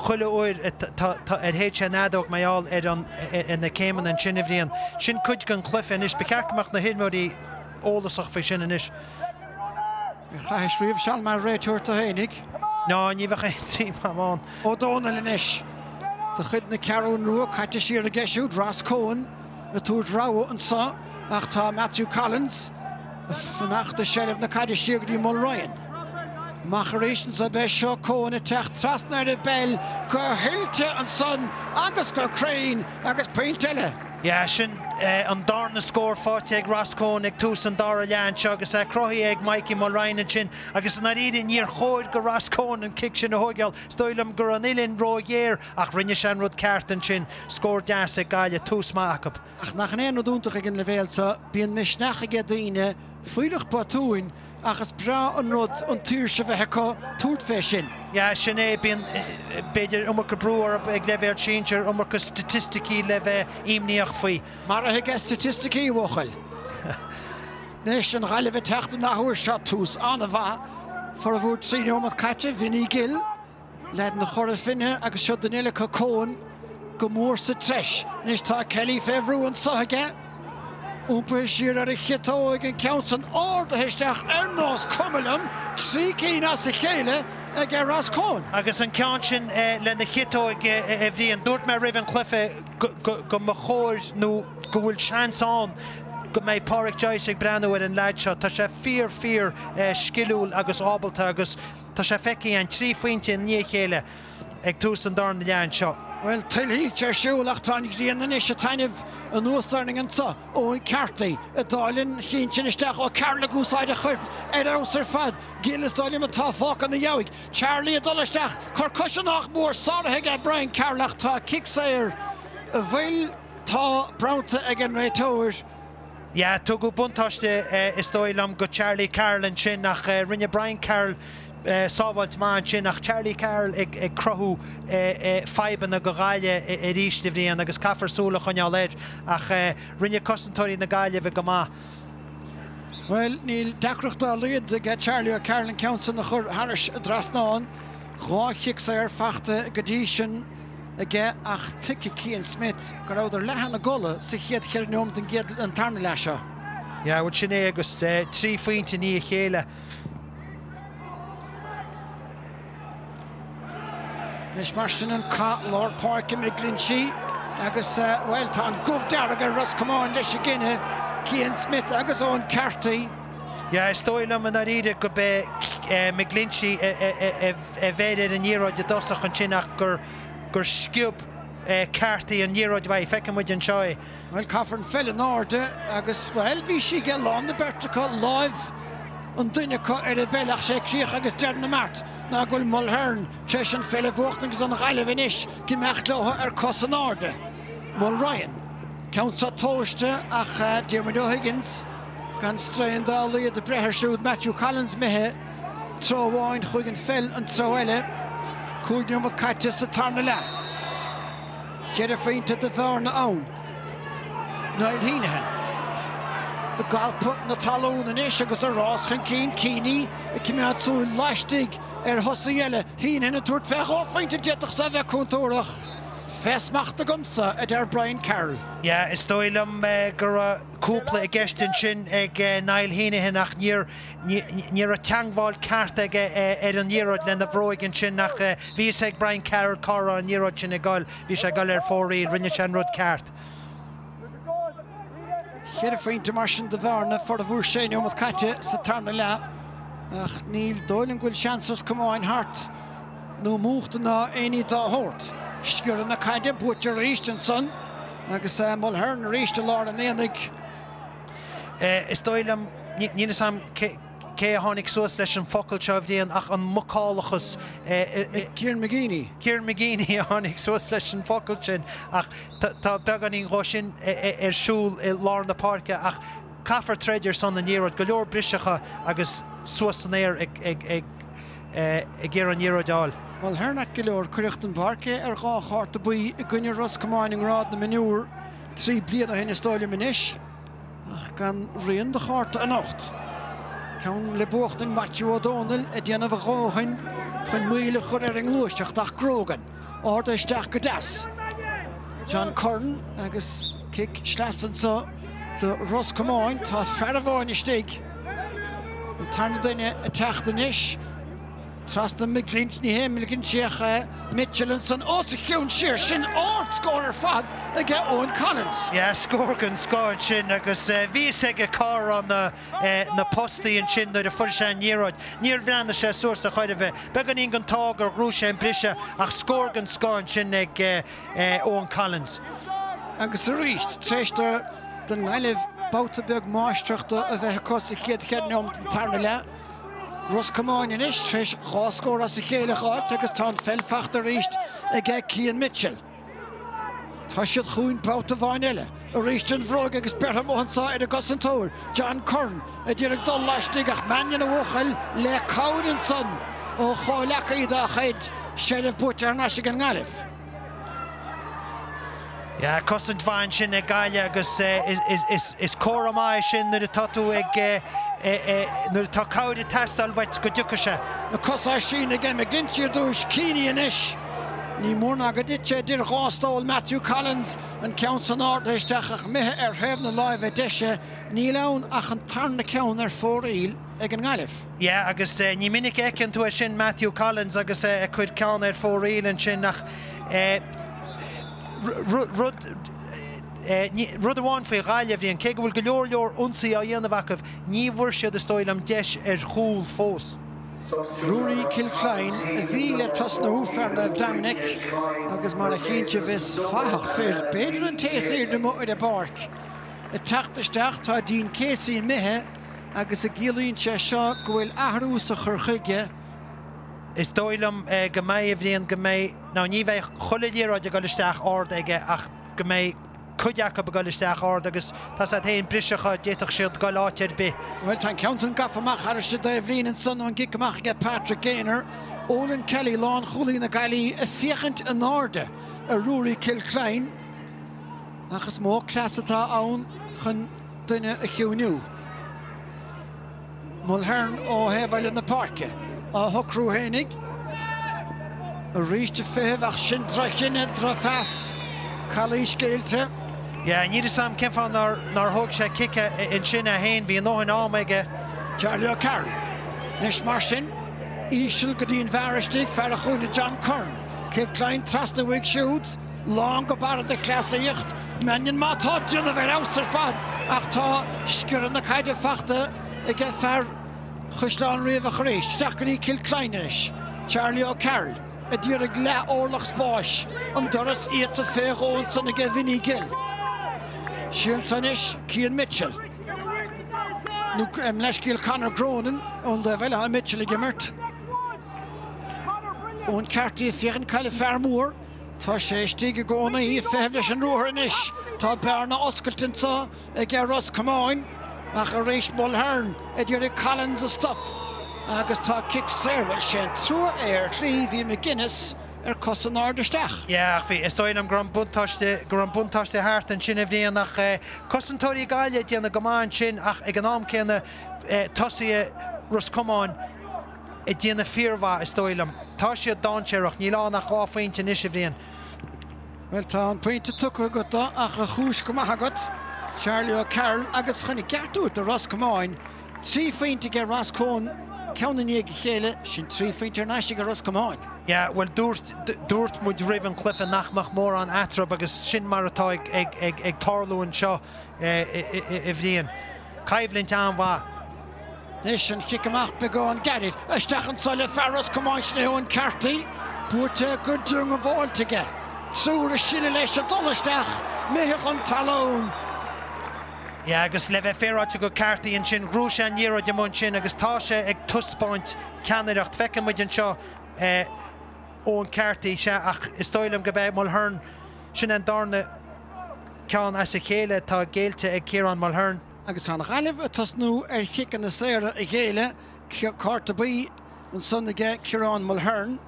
chuile uair ar shéid sé an fheadóg mar gheall ar an ar na céimeanna ansin, a Bhriain. Sin cuid den chluiche anois. Ba cheart go mbeadh na himreoirí eolasach faoi sin anois. Ar chaithis riamh seal mar réiteoir tú fhéinig? Ná, ní bheadh aon tsuim agam ann. Ó Dónaill anois de chuid na Ceathrún Rua, caite siar aige siúd, Ross Coen ag tabhairt rabhadh anso. Ach tá Matthew Collins ag fanacht i seilbh na caide siar go dtí Mulryan. Amach arís anso beidh seo Coen ag teacht trasna ar an bpeil go hoilte ansan agus go cruinn agus pointe eile. Yeah, sin an darna scór faighte ag Ross Coen ag tús an dara leath anseo agus é cruthaithe ag Mikey Mulryan ansin agus i ndáiríre níor chóir go Ross Coen an cic sin a thóigeáil. Is dóigh liom go raibh an uillinn ró-ghéar ach rinne sé an rud ceart ansin. Scór deas ag Gaillimh, tús maith acu. Ach nach in é an rud iontach ag an leibhéal seo, bíonn misneach aige daoine, fuílleach botúin, ach is breá an rud an tsaoirse bheith acu tabhairt fé sin. Yeah, sin é, bíonn b'fhéidir iomarca brú orthu ag leibhéal sinsir, iomarca staitisticí le bheith imníoch faoi. Maraithe aige staitisticí, a bhuachaill. Anois an Ghaillimh ag teacht an athuair seo, tús an-mhaith, formhór 3 neomat caite, Vinny Gill. Leaid na Cora Finne agus seo duine eile acu, Coen, go mór sa treis. Anois tá Kelly fé bhrú anso aige. Iompaithe siar ar a chiotóig, an ceann san ardaithe isteach ar nós cuma liom, 3 cinn as a chéile aige Ross Coen. Agus an ceann sin lena chiotóig, a Bhriain. Dúirt mé roimh an chluiche go mba chóir nó go bhfuil seans ann go mbeidh Pádraic Joyce ag breathnú ar an leaid seo. Tá sé fíor, fíor sciliúil agus ábalta agus. Tá sé feicthe againn, 3 phointe i ndiaidh a chéile. ag tús an darna leath anseo. Bhuel, tuilthe ar siúl ach tá an ghrian anois ag taitneamh anuas orainn anseo. Eoin Carthy ag dáileadh an chinn sin isteach O'Carroll ag úsáid a choirp ar fheabhas ar fad. Gill is dóigh liom atá fágtha ina dheabhaidh. Charlie ag dul isteach, cor coise nách mór sáraithe aige Brian Carroll ach tá cic saor a bhfuil tá bronnta ag an réiteoir. Yeah, tugadh buntáiste is dóigh liom go Charlie Carroll ansin ach rinne Brian Carroll sábháilt maith ansin ach Charlie Carroll ag cruthú fadhbanna go Ghaillimh arís a Bhriain agus caithfear súil a choinneáil air ach rinne cosantóirí na Gaillimhe go maith. Bhuel, níl deacracht dá laghad aige Charlie O'Carroll an ceann san a chur thairis an dtrasnán. 2 chic saor fachta go dtí sin aige ach tuigfidh Cian Smith go rabhadar leath ina gcodladh sa chéad cheithre neomat den gcéad an tarna leath seo. Yeah, bhuel sin é agus 3 phointe i ndiaidh a chéile. Anois mar sin an cath lár páirce McGlinchey agus, bhuel, tá an gomh dearg ar Ros Comáin leis an gcinneadh, Cian Smith agus Eoin Carthy. Yeah, is dóigh liom i ndáiríre go b'é McGlinchey a bheir ar an liathróid i dtosach ansin ach gur sciob Carthy an liathróid uaidh. Feicfidh muid anseo é. Bhuel, caithfear an pheil in airde agus, bhuel, bhí sí ag lán na beirte acu, láimh an duine acu ar an bpeil ach sé críoch agus deireadh na mbeart ná go bhfuil Mulhern tar éis an pheil a bhuachtaint agus an Ghaillimh anois ag imeacht leo ar cos in airde. Mulryan. Ceann seo tomhaiste ach Diarmuid O'Higgins gan straon dá laghad ag breith air siúd. Matthew Collins imithe treo amháin chuaigh an pheil an treo eile. 5 neomat caite sa tarna leath. Cheithre phointe de bhearna ann. Niall Heneghan ag alpadh na talún anois agus a rás chun cinn. Keaney ag coimeád súil laistigh ar thosaí eile. Heneghan ag tabhairt fé dhá phointe d'fhéadfadh sé a bheith contúirteach. Fé smacht agamsa, a deir Brian Carroll. Yeah, is dóigh liom go raibh cúpla i gceist ansin ag Niall Heneghan ach níor Ní raibh teangmháil ceart aige ar an liathróid lena bhróig ansin ach bhí fhios ag Brian Carroll cá raibh an liathróid sin ag dul. Bhí sé ag dul ar fóraoil. Rinne sé an rud ceart. Cheithre phointe mar sin de bhearna, formhór sé neomat caite sa tarna leath ach ní dóigh liom go bhfuil seans Ros Comáin thart nó múchta ná aon ní dá shórt. Sciorradh na caide buaite arís ansan agus Mulhern arís i lár an aonaigh. Is dóigh liom, níl fhios a'm cé a tháinig suas leis an focal seo a Bhriain, ach an mucálachas. Kieran McGeeney. Kieran McGeeney a tháinig suas leis an focal sin ach tá beagáinín dhó sin ar siúl i lár na páirce ach caithfear troid ar son an liathróid, go leor briseacha agus suas san aer ag iarraidh an liathróid a fháil. Mulhern ait go leor, cuireadh den bpáirc é ar dhá chárta buí i gcoinne Ros Comáin i ngrád na mionúr. 3 bliana ó shin is dóigh liom anois, ach gan rian de chárta anocht. Ceann le buachtaint Maitiú Ó Dónaill ag déanamh a dhóthain chun moill a chur ar an ngluaiseacht ach Grogan ardaithe isteach go deas. John Curran agus cic sleasa anseo do Ros Comáin. Tá fear amháin istigh. An tarna duine ag teacht anois. Trasna McGlinchey, ní hé McGlinchey ach é Mitchell ansan os a chionn siar. Sin ard-scór ar fad aige Eoin Collins. Yeah, scór den scoth ansin agus bhí fhios aige cá raibh na postaí ansin nuair a fuair sé an liathróid. Níor bhreathnaigh sé suas ar chor ar bith. Beagáinín den t-ádh gur ghnóthaigh sé an briseadh ach scór den scoth ansin ag Eoin Collins. Agus arís, tar éis don nGaillimh babhta beag máistreachta a bheith acu sa chéad cheithre neomat den tarna leath, Ros Comáin anois tar éis 2 scór as a chéile a dh'fháilt agus tá an pheil fachta arís aige Cian Mitchell. Tá siad chugainn babhta amháin eile. Arís an bhróig agus beirthe amuigh anseo ar an gcosantóir, John Curran, a d'iarraidh dul laistigh ach Mannion a bhuachaill le cabhair ansan ó chomhleacaí dá chuid. Seilbh buaite thar n-ais ag an nGaillimh. Yeah, cosaint mhaith ansin ag Gaillimh agus is comhartha maith é sin nuair atá tú ag, nuair atá cabhair ag teastáil uait go dtiocfaidh sé. Na cosa á síneadh aige McGlinchey ar dtúis, Keaney anois. Ní mór ná go dtit sé idir dhá stól Matthew Collins, an ceann san ardaithe isteach ach imithe ar thaobh na láimhe deise. Níl ann ach an tarna ceann ar fóraoil ag an nGaillimh. Yeah agus ní minic a fheiceann tú é sin Matthew Collins agus é ag cur ceann ar fóraoil ansin ach rud rud amháin faoi Ghaillimh, Bhriain, cé go bhfuil go leor leor ionsaí á dhéanamh acu, ní bhfuair siad is dóigh liom deis ar chúl fós. Ruairí Kilcline a bhí le tosnú, fear Naomh Doiminic, agus mar a chíonn sibh is fathach fir, b'fhéidir an té is aoirde amuigh ar an bpáirc. Ag teacht isteach tá Dean Casey imithe agus an gciallaíonn sé seo go bhfuil athrú sa chur chuige. Is dóigh liom go mbeidh, a Bhriain, go mbeidh, nó ní bheidh chuile liathróid ag dul isteach ard aige ach go mbeidh cuid acu ag dul isteach ard agus tá's agat féin, briseacha, d'fhéadfadh siad dul áit ar bith. Bhuel, tá an ceann san gafa amach thairis an dtaobhlíne ansan ón gcic amach aige Patrick Gaynor. Olin Kelly, lánchúlaí na Gaillimhe, ag féachaint in airde ar Ruairí Kilcline ach is mó cleas atá ann chun duine a chiúiniú. Mulhern ó thaobh eile na páirce á shocrú fhéinig. Arís ag feitheamh ach sin droch-chinneadh, drochphas. Calaois géillte. Yeah, níl fhios a'm cén fáth nár nár thóg sé cic ansin é féin, bhí a ndóthain ama aige. Charlie O'Carroll anois mar sin, íseal go dtí an bhfear istigh, fear an chúinne John Curran. Kilcline trasna uaidh siúd, lán go barra de chleasaíocht. Mannion má tá ag déanamh ar fheabhas ar fad ach tá sciorradh na caide fachta aige fear Chaisleán Riabhach arís. Isteach go dtí Kilcline anois. Charlie O'Carroll a d'iarraidh leath orlach spáis. An doras iata fé dhó ansan aige Vinny Gill. Siar anso anois Cian Mitchell. Nó leithscéal Conor Cronin ón dtaobh eile tá Mitchell ag imirt. Eoin Carty ag féachaint cailleadh fear mór. Tá sé istigh i gcónaí, ag feitheamh leis an ruathar anois. Tá bearna oscailte anseo aige Ros Comáin ach arís Mulhern ag iarraidh Collins a stop agus tá cic saor. Bhuel, sé an trua é ar shlí, bhí McGuinness ar cos in airde isteach. Yeah, ach bhí, is dóigh liom go raibh an buntáiste, go raibh an buntáiste thart ansin a Bhriain ach cosantóirí Gaillimh ag déanamh go maith ansin ach ag an am céanna tosaithe Ros Comáin, ag déanamh fíormhaith, is dóigh liom. Tá siad dainséarach. Níl ann ach 2 phointe anois, a Bhriain. Bhuel, tá an pointe tugtha agat do, ach an chúis go maith agat, Charlie O'Carroll, agus chun a gceart a thabhairt do Ros Comáin, 3 phointe aige Ross Coen, ceann i ndiaidh a chéile, sin 3 phointe thar n-ais aige Ros Comáin. Yeah, bhuel, dúirt, dúirt muid roimh an chluiche nach mbeadh mórán eatarthu agus sin mar atá ag, ag, ag, ag tarlú anseo, a Bhriain. Coimhlint an-mhaith. Anois an chic amach beagán gairid. Isteach anso le fear Ros Comáin sin é Eoin Carty. Buaite go diongbháilte aige. Triúr ag sileadh leis ag dul isteach. Imithe chun talún. Yeah agus le bheith féaráilte go Carty ansin, ghnóthaigh sé an liathróid amuigh ansin agus tá sé ag taispeáint ceannaireacht. Feiceann muid anseo Eoin Carty, sea ach is dóigh liom go beidh Mulhern, sin an darna ceann as a chéile atá géillte ag Ciarán Mulhern. Agus tá an Ghaillimh ag tosnú ar chiceanna saora a ghéilleadh, cárta buí ansan aige Ciarán Mulhern.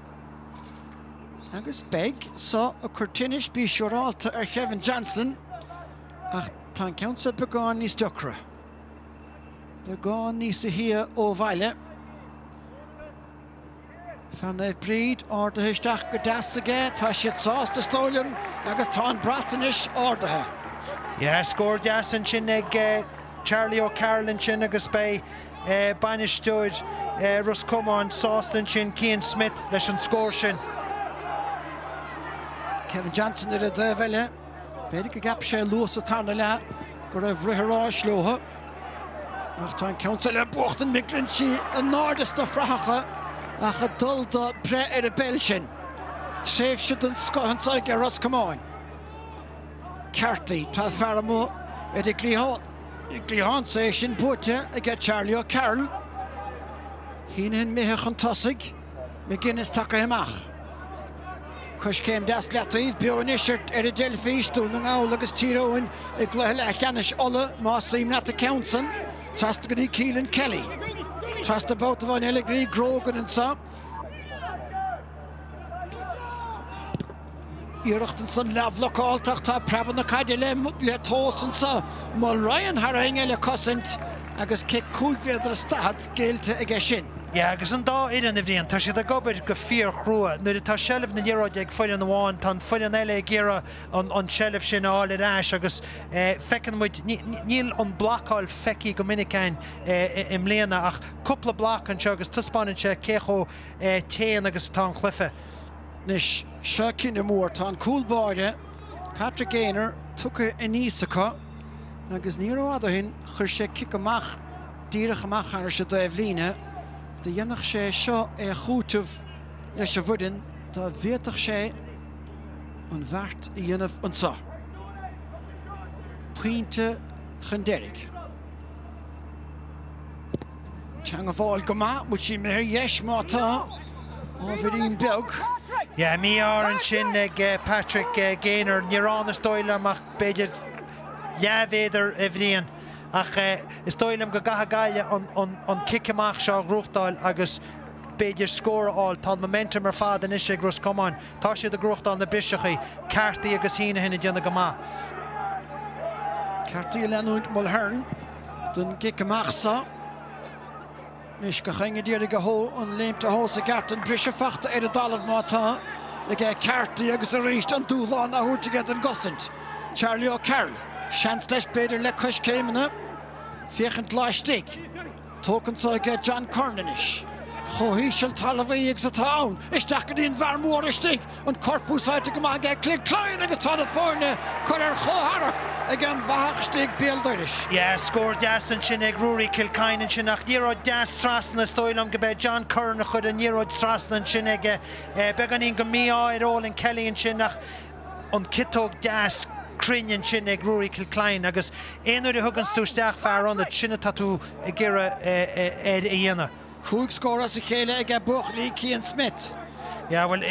Agus beidh so ag cur tinnis, bí siúrálta ar Kevin Johnson, ach tá an ceann seo beagán níos deacra. Beagán níos sia ó bhaile. Fear Naomh Bríd ardaithe isteach go deas aige, tá siad sásta is dóigh liom agus tá an brat anois ardaithe. Yeah, scór deas ansin ag Charlie O'Carroll ansin agus beidh bainisteoir Ros Comáin sásta ansin, Cian Smith, leis an scór sin. Kevin Johnson ar an dtaobh eile, b'fhéidir go gceap sé luath sa tarna leath go raibh rith an ráis leo. Ach tá an ceann seo le buachtan McGlinchey in airde sna frathacha ach ag dul do breith ar an bpeil sin. Tréimhse den scoth anseo aige Ros Comáin. Carty, tá fear amuigh ar an gcliathán, is é sin buaite aige Charlie O'Carroll. Heneghan imithe chun tosaigh, McGuinness tagtha amach. Coiscéim deas leataobh, beo anois ar an dteilifís, Dún na nGall agus Tír Eoghain i gcluiche leathcheannais Uladh, más suim leat an ceann san. Trasna go dtí Keelan Kelly. Trasna babhta amháin eile go dtí Grogan anseo. Iarracht ansan leathbhlocálta ach tá preabadh na caide le tomhas anseo. Mulryan thar éinne eile ag cosaint agus cic 5 mhéadar is 40 géillte aige sin. Yeah, agus an dá fhoireann, a Bhriain, tá siad ag obair go fíorchrua. Nuair atá seilbh na liathróide ag foireann amháin, tá an foireann eile ag iarraidh an tseilbh sin a fháil ar ais agus feiceann muid, níl an blocáil feicthe go minic againn i mbliana ach cúpla bloc anseo agus taispeánann sé cé chomh teann agus atá an cluiche. Anois, seo cinneadh mór. Tá an cúl báire, Patrick Gaynor, tugtha aníos acu agus ní rófhada ó shin chuir sé cic amach díreach amach thairis an dtaobhlíne. Do dhéanfadh sé seo é a chúiteamh leis an bhfoireann dá bhféadfadh sé an bheart a dhéanamh anseo. Pointe chun deiridh. Teangabháil go maith, bhfuil sí imithe ar dheis má tá, ábhairín beag. Yeah, mí-ádh ansin ag Patrick Gaynor. Níor fhan is dóigh liom ach b'fhéidir leathmhéadar a Bhriain. Ach is dóigh liom go gcaithfidh Gaillimh an cic amach seo a ghnóthachtáil agus b'fhéidir scór a fháil. Tá an momentum ar fad anois ag Ros Comáin. Tá siad ag gnóthachtáil na briseachaí, Carthy agus Heneghan ag déanamh go maith. Carthy ag leanúint Mulhern don gcic amach seo. Anois gach éinne ag iarraidh a thó an léimt a thomhas i gceart, an briseadh fachta ar an dtalamh má tá aige Carthy agus arís an dúshlán á thabhairt aige don gcosaint. Charlie O'Carroll, seans leis b'fhéidir le coiscéimeanna féachaint laistigh. Tógtha anso aige John Curran anois. Chomh híseal talmhaí agus atá ann. Isteach go dtí an bhfear mór istigh. An corp úsáidte go maith aige Kilcline agus tá na foirne curtha ar chomhtharrac ag an bhfathach istigh béal dorais. Yeah, scór deas ansin ag Ruairí Kilcoyne ansin ach liathróid deas trasna, is dóigh liom go b'é John Curran a chuir an liathróid trasna ansin aige. Beagáinín go mí-ádh ar Olin Kelly ansin ach an ciotóg deas cruinn ansin ag Ruairí Kilcline agus aon uair a thuganns tú isteach fear ionaid, sin atá tú ag iarraidh air a dhéanamh. Chúig scór as a chéile aige buachaillí Cian Smyth. Yeah, bhuel,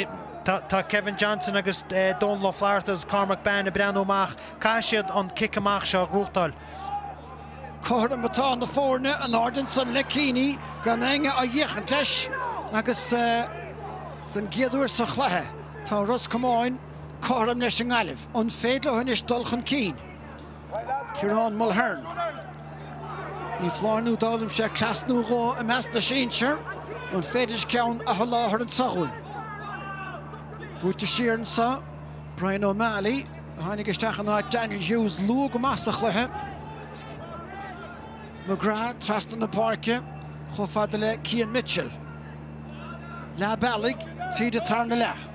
tá Kevin Johnson agus Dónal Ó Flatharta agus Cormac Behan ag breathnú amach. Caithfidh siad an cic amach seo a ghnóthachtáil. Cothrom atá na foirne in airde ansan le Keaney gan éinne á fhéachaint leis agus don gcéad uair sa chluiche tá Ros Comáin cothrom leis an nGaillimh. An féidir leo anois dul chun cinn? Ciarán Mulhern. Ní foláir nó d'fhoghlaim sé cleas nó dhó i measc na sinsear. An féidir leis ceann a sholáthar anso dhúinn? Buailte siar anso, Brian O'Malley, a tháinig isteach in áit Daniel Hughes luath go maith sa chluiche. McGrath trasna na páirce chomh fada le Cian Mitchell. Leath bealaigh tríd an tarna leath.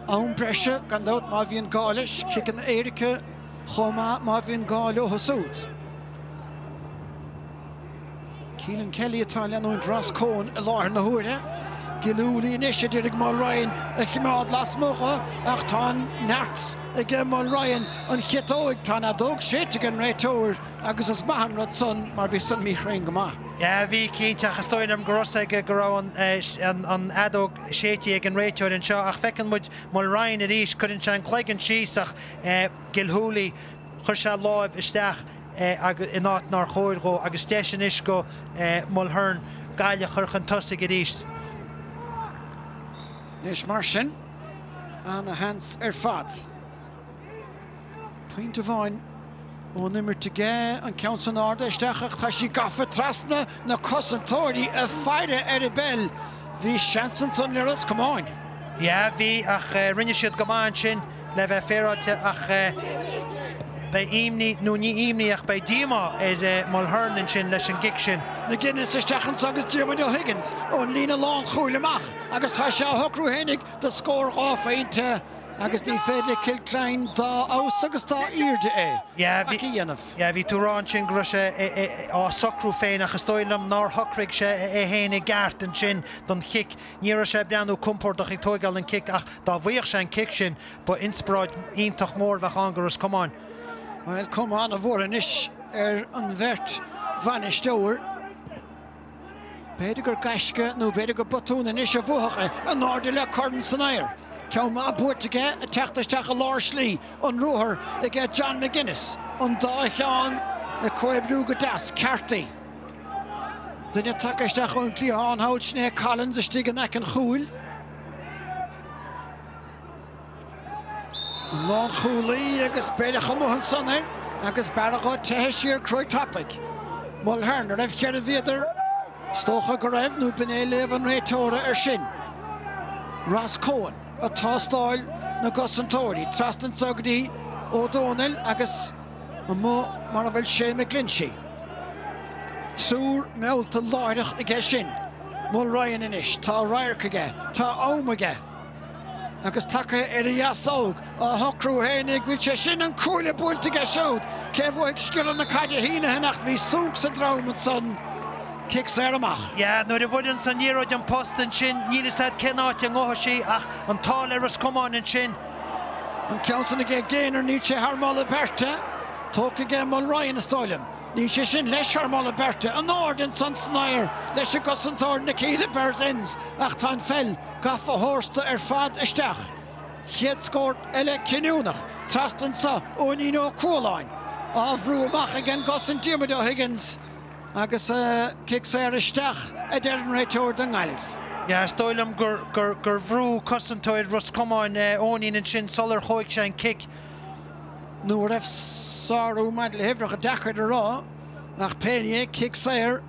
Am breise gan dabht má bhíonn gá leis, ciceanna éirice chomh maith má bhíonn gá leo siúd. Keelan Kelly atá ag leanúint Ross Coen i láthair na huaire. Gilhooly anois a d'iarraidh Mulryan a choimeád lasmuigh dho ach tá an neart aige Mulryan an chiotóig. Tá an fheadóg séidte ag an réiteoir agus is maith an rud san mar bhí san míchruinn go maith. Yeah, bhí cinnte ach is dóigh liom go raibh a fhios aige go raibh an an fheadóg séidte ag an réiteoir anseo ach feiceann muid Mulryan arís, cuireann sé an cloigeann síos ach Gilhooly, chuir sé a láimh isteach in áit nár chóir dhó agus deis anois go Mulhern Gaillimh a chur chun tosaigh arís. Anois mar sin, ana-sheans ar fad. Pointe amháin ón imirt aige, an ceann san ardaithe isteach ach tá sí gafa trasna na cosantóirí ag faire ar an bpeil. Bhí seans ansan le Ros Comáin. Yeah, bhí ach rinne siad go maith ansin le bheith féaráilte ach beidh imní, nó ní imní ach beidh díomá ar Mulhern ansin leis an gcic sin. McGuinness isteach anso agus Diarmuid O'Higgins ón líne lánchúil amach agus tá sé á shocrú fhéinig do scór dhá phointe. Agus ní féidir le Kilcline dá fheabhas agus dá aoirde é, faic a dhéanamh. Yeah, bhí tú ag rá ansin go raibh sé á socrú féin ach is dóigh liom nár shocraigh sé é féin i gceart ansin don chic. Ní raibh sé ag breathnú compordach ag tóigeáil an cic ach dá bhfaigheadh sé an cic sin, ba inspioráid iontach mór a bheadh ann go Ros Comáin. Bhuel, cuma an-mhór anois ar an bheirt bhainisteoir. B'fhéidir gur gaisce nó b'fhéidir gur botún anois a bhuafadh é. In airde le Curran san aer. Ceann maith buaite aige ag teacht isteach i lár slí an ruathar aige John McGuinness. An dá cheann ag comhoibriú go deas. Carthy. Duine tagtha isteach ón gcliathán thall sin é Collins istigh in aice an chúil. An lánchúlaí agus beireadh amuigh ansan air agus b'fhearr dhó teitheadh siar cruaidh tapaidh. Mulhern, an raibh cheithre mhéadar? Is dócha go raibh, nó b'in é léamh an réiteora air sin. Ross Coen ag tástáil na gcosantóirí, trasna anso go dtí Ó Dónaill agus amuigh mar a bhfuil Shane McGlinchey. Triúr meallta láithreach aige sin. Mulryan anois, tá radharc aige, tá am aige. Agus tagtha ar a dheasóg, á shocrú fhéinig, bhfuil sé sin an cuaille buailte aige siúd! Cé bhuafaidh sciorradh na caide Heneghan ach bhí sonc sa drom ansan. Cic saor amach. Yeah, nuair a bhuaileanns an liathróid an post ansin, níl fhios a'd cén áit a ngabhfaidh sí ach an t-ádh le Ros Comáin ansin. An ceann san aige Gaynor, níl sé thar moladh beirte. Tógtha aige Mulryan is dóigh liom. Níl sé sin leis thar moladh beirte. In airde ansan san aer leis an gcosantóir Nikita Berzins ach tá an pheil gafa tharstu ar fad isteach. Chéad scór eile cinniúnach trasna anso Eoinín Ó Cualáin á bhrú amach ag an gcosaint Diarmuid O'Higgins. Agus cic saor isteach, a deir an réiteoir don nGaillimh. Yeah, is dóigh liom gur bhrú cosantóir Ros Comáin Eoinín ansin sular thóig sé an cic. Nó an raibh sárú maidir le huimhreacha, deacair a rá, ach pé ní é, cic saor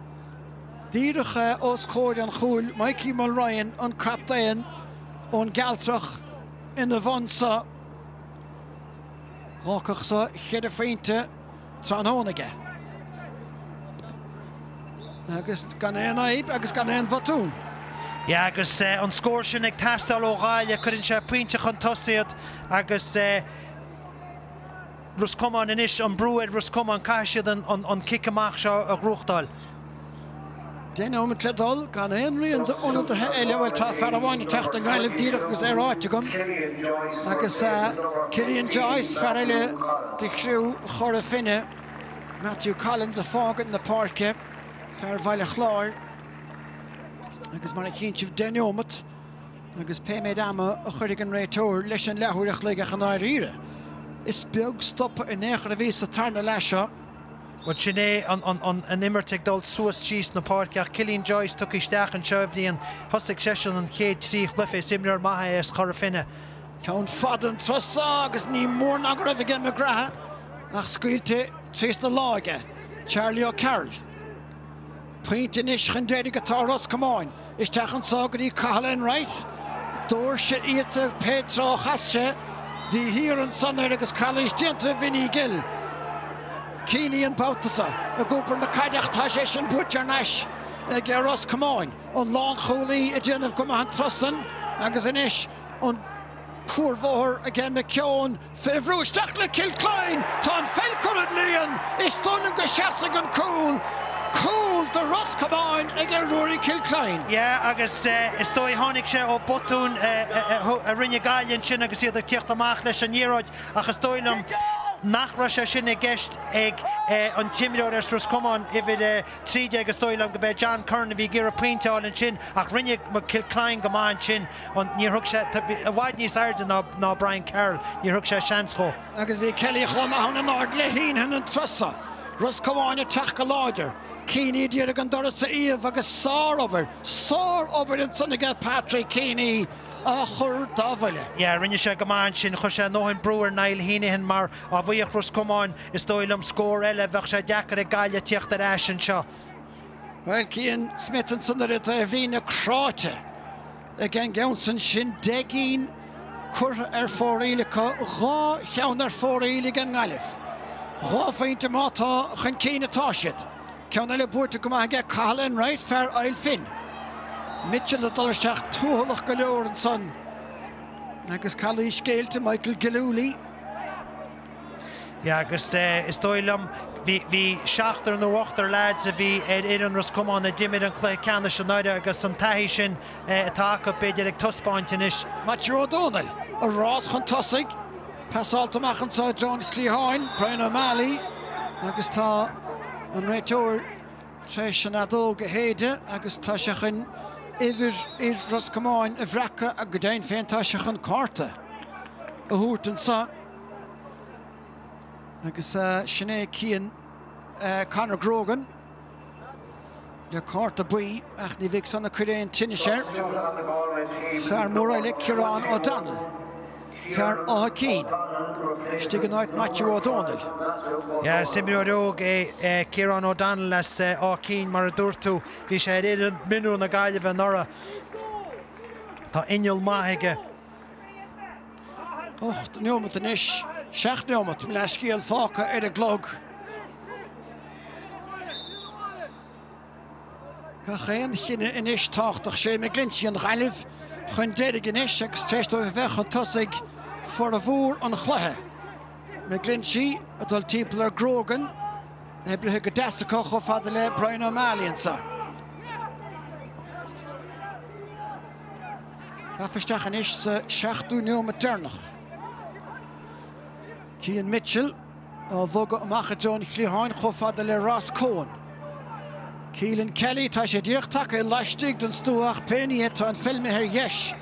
díreach os comhair an chúil, Mikey Mulryan, an captaen ón gCealtrach ina bhun so. D'fhágfadh so cheithre phointe. tráthnóna aige. Agus gan aon fhadhb agus gan aon bhotún. Yeah, agus an scór sin ag teastáil ó Ghaillimh, cuireann sé pointe chun tosaigh iad agus Ros Comáin anois, an brú ar Ros Comáin, caithfidh siad an cic amach seo a ghnóthachtáil. 10 nóiméad le dul, gan aon rian d'ionadaithe eile, bhuel tá fear amháin ag teacht i nGaillimh díreach agus é ráite agam, agus Cillian Joyce, fear eile de chriú Chora Finne, Matthew Collins ag fágaint na páirce, fear Bhaile Chláir, agus mar a chíonn sibh 10 neomat agus pé méid ama a chuirfidh an réiteoir leis an leathuair a chloig ach i ndáiríre is beag stopadh in aon chor a bhí sa tarna leath seo. Bhuel, sin é an imirt ag dul suas síos na páirce ach Cillian Joyce tugtha isteach anseo a Bhriain. Thosaigh seisean an chéad trí chluiche. Is imreoir maith é as Cora Finne. Ceann fada an turas so agus ní mór ná go raibh aige McGrath ach scaoilte trasna láimhe aige Charlie O'Carroll. Pointe anois chun deiridh atá Ros Comáin. Isteach anso go dtí Cathal Enright. Doirse iata pé treo a chas sé. Bhí thiar ansan air agus calaois déanta ar Vinny Gill. Keaney an babhta so ag iompar na caide ach tá sé sin buaite thar n-ais ag Ros Comáin. An lánchúlaí ag déanamh go maith an turas san agus anois an cuarbhóthar aige McKeown. Fé bhrú isteach le Kilcline, tá an pheil curtha den líon, is dóigh liom go seasfaidh an cúl, cúl do Ros Comáin ag Ruairí Kilcline. Yeah agus is dóigh tháinig sé ó botún a rinne Gaillimh ansin agus iad ag tíocht amach leis an liathróid ach is dóigh liom nach raibh sé sin i gceist ag an t-imreoir as Ros Comáin, uimhir 13 is dóigh liom go b'é John Curran a bhí ag iarraidh pointe a fháil ansin ach rinne Kilcline go maith ansin. Níor thug sé, i bhfad níos airde ná Brian Carroll, níor thug sé seans dhó. Agus bhí Kelly chomh maith ann in airde le Heneghan an turas so. Ros Comáin ag teacht go láidir. Keaney a d'iarraidh an doras a iamh agus sár-obair, sár-obair ansan aige Patrick Keaney á chur dá bhuille. Yeah, rinne sé go maith ansin, chuir sé a ndóthain brú ar Niall Heneghan mar dá bhfaigheadh Ros Comáin, is dóigh liom, scór eile, bheadh sé deacair ag Gaillimh tíocht ar ais anseo. Bhuel, Cian Smith ansan ar an taobhlíne cráite ag an gceann san. Sin 10 gcinn curtha ar fóraoil acu, 2 cheann ar fóraoil ag an nGaillimh. 2 phointe má tá chun cinn atá siad. Ceann eile buaite go maith aige Cathal Enright, fear Aill Finn. Mitchell ag dul isteach tuathalach go leor ansan agus calaois géillte Michael Gillooly. Yeah agus is dóigh liom bhí bhí seachtar nó ochtar leaids a bhí ar fhoireann Ros Comáin a d'imir an cluiche ceannais anuraidh agus an taithí sin atá acu b'fhéidir ag taispeáint anois. Maitiú Ó Dónaill, a rás chun tosaigh, pasáilte amach anseo i dtreo an chliatháin, Brian O'Malley agus tá an réiteoir tar éis an fheadóg a shéideadh agus tá sé chun uimhir fhir Ros Comáin a bhreacadh ach go deimhin féin tá sé chun cárta a thabhairt anseo. Agus sin é Cian Conor Grogan le cárta buí ach ní bheidh san ag cur aon tinnis air. Fear mór eile, Ciarán O'Donnell, fear Átha Cinn, istigh in áit Maitiú Ó Dónaill. Yeah, is imreoir óg é Ciarán O'Donnell as Áth Cinn, mar a dúirt tú. Bhí sé ar fhoireann mionúr na Gaillimhe anuraidh. Tá inneall maith aige. 8 neomat anois, 7 neomat, mo leathscéal fágtha ar an gclog. Gach aon chinneadh anois tábhachtach. Shea McGlinchey, an Ghaillimh chun deiridh anois agus tar éis dóibh a bheith chun tosaigh formhór an chluiche. McGlinchey ag dul timpeall ar Grogan, oibrithe go deas acu chomh fada le Brian O'Malley anseo. Gafa isteach anois sa seachtú neomat deireanach. Cian Mitchell á bhogadh amach i dtreo an chliatháin chomh fada le Ross Coen. Keelan Kelly, tá sé díreach tagtha laistigh den stua ach pé ní é tá an pheil imithe ar dheis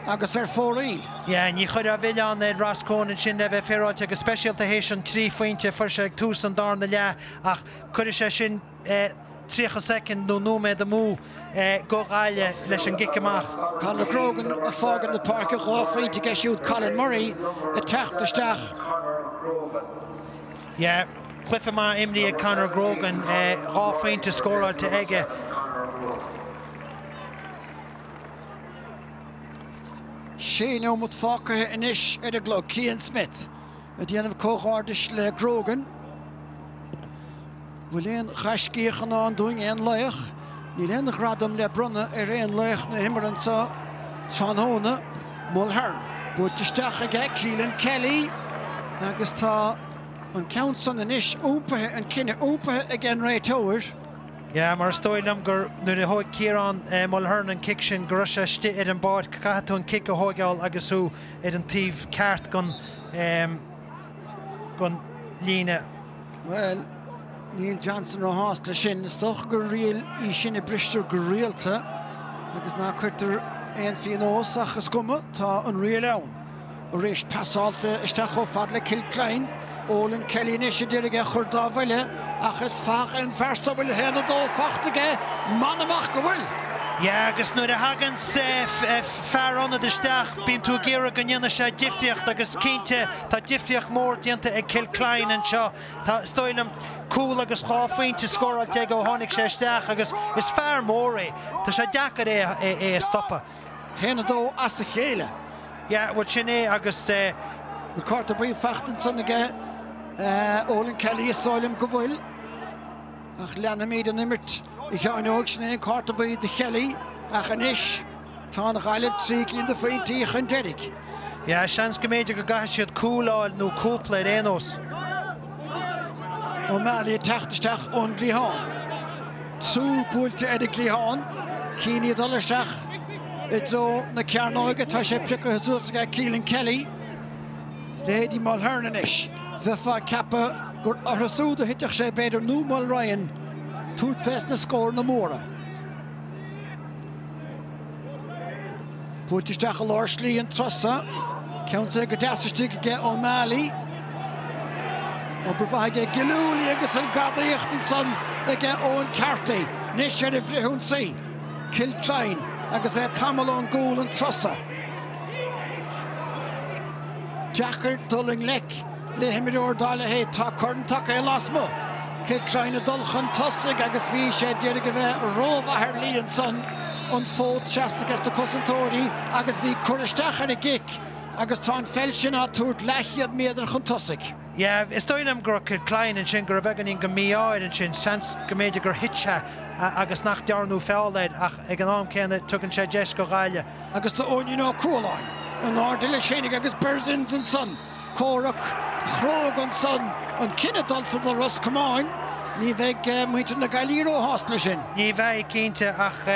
agus ar fóraoil. Yeah, ní chuirfeá milleán ar Ross Coen ansin le bheith féaráilte go speisialta théis an 3 phointe a fuair sé ag tús an darna leath ach cuirfidh sé sin 30 soicind nó nóiméad amú go Ghaillimh leis an gcic amach. Conor Grogan ag fágaint na páirce, 2 phointe aige siúd, Colin Murray ag teacht isteach. Yeah, cluiche maith imrithe ag Conor Grogan, 2 phointe scóráilte aige. Sé neomat fágtha anois ar an gclog, Cian Smith. Ag déanamh comhghairdis le Grogan. Bhfuil aon ghaiscíoch i ndán dúinn, aon laoch? Níl aon ghradam le bronnadh ar aon laoch na himeartha anseo tráthnóna. Mulhern buailte isteach aige Keelan Kelly agus tá an ceann san anois iompaithe, an cinneadh iompaithe ag an réiteoir. Yeah, mar is dóigh liom gur nuair a thóig Ciarán Mulhern an cic sin go raibh sé istigh ar an bpáirc. Caithfidh tú an cic a thóigeáil agus thú ar an taobh ceart den den líne. Bhuel, níl Johnson róshásta leis sin. Is dócha gur riail í sin a bristear go rialta agus ná cuirtear aon phionós ach is cuma, tá an riail ann. Arís pasáilte isteach chomh fada le Kilcline. Olin Kelly anois a d'iarraidh é a chur dá bhuille ach is fathach é an fear so bhfuil 1-2 fachta aige, m'anam ach go bhfuil! Yeah agus nuair a thagann fear ionaid isteach bíonn tú ag iarraidh go ndéanfaidh sé difríocht agus cinnte tá difríocht mhór déanta ag Kilcline anseo. Tá, is dóigh liom, cúl agus dhá phointe scóráilte aige ó tháinig sé isteach agus is fear mór é. Tá sé deacair é a stopadh. 1-2 as a chéile. Yeah, bhuel sin é agus. An cárta buí fachta ansan aige Olin Kelly is dóigh liom go bhfuil. Ach leanfaimid an imirt a Sheáin Óig, sin é an cárta buí do Kelly ach anois tá an Ghaillimh trí cinn de phointí chun deiridh. Yeah, seans go mb'fhéidir go gcaithfidh siad cúl a fháil nó cúpla ar aon nós. O'Malley ag teacht isteach ón gcliathán. Triúr buailte ar an gcliathán. Keaney ag dul isteach i dtreo na cearnóige. Tá sé pioctha suas aige Keelan Kelly. Leithéidí Mulhern anois. Bheifeá ag ceapadh gur orthu siúd a thitfeadh sé b'fhéidir nó Mulryan tabhairt fés na scóranna móra. Buailte isteach i lár slí an turas seo. Ceann saor go deas istigh aige O'Malley. Obair mhaith aige Gillooly agus an gadaíocht ansan aige Eoin Carthy. Anois ar an bhfrithionsaí, Kilcline agus é tamall ón gcúl an turas seo. Deacair dul i ngleic le himreoir dá leithéid. Tá corn tagtha lasmuigh. Kilcline ag dul chun tosaigh agus bhí sé d'iarraidh a bheith rómhaith ar Lee ansan. An fód seasta aige na cosantóirí agus bhí cur isteach ar an gcic agus tá an pheil sin á tabhairt leathchéad méadar chun tosaigh. Yeah, is dóigh liom go raibh Kilcline ansin, go raibh beagáinín de mhí-ádh air ansin. Seans go mb'fhéidir gur thit sé agus nach dearnadh feall air ach ag an am céanna tugann sé deis go Ghaillimh. Agus do Eoinín Ó Cualáin in airde leis fhéinig agus Berzins ansan. Comhrac chróga ansan, an cinneadh dulta do Ros Comáin. Ní bheidh muintir na Gaillimhe róshásta leis sin. Ní bheidh, cinnte, ach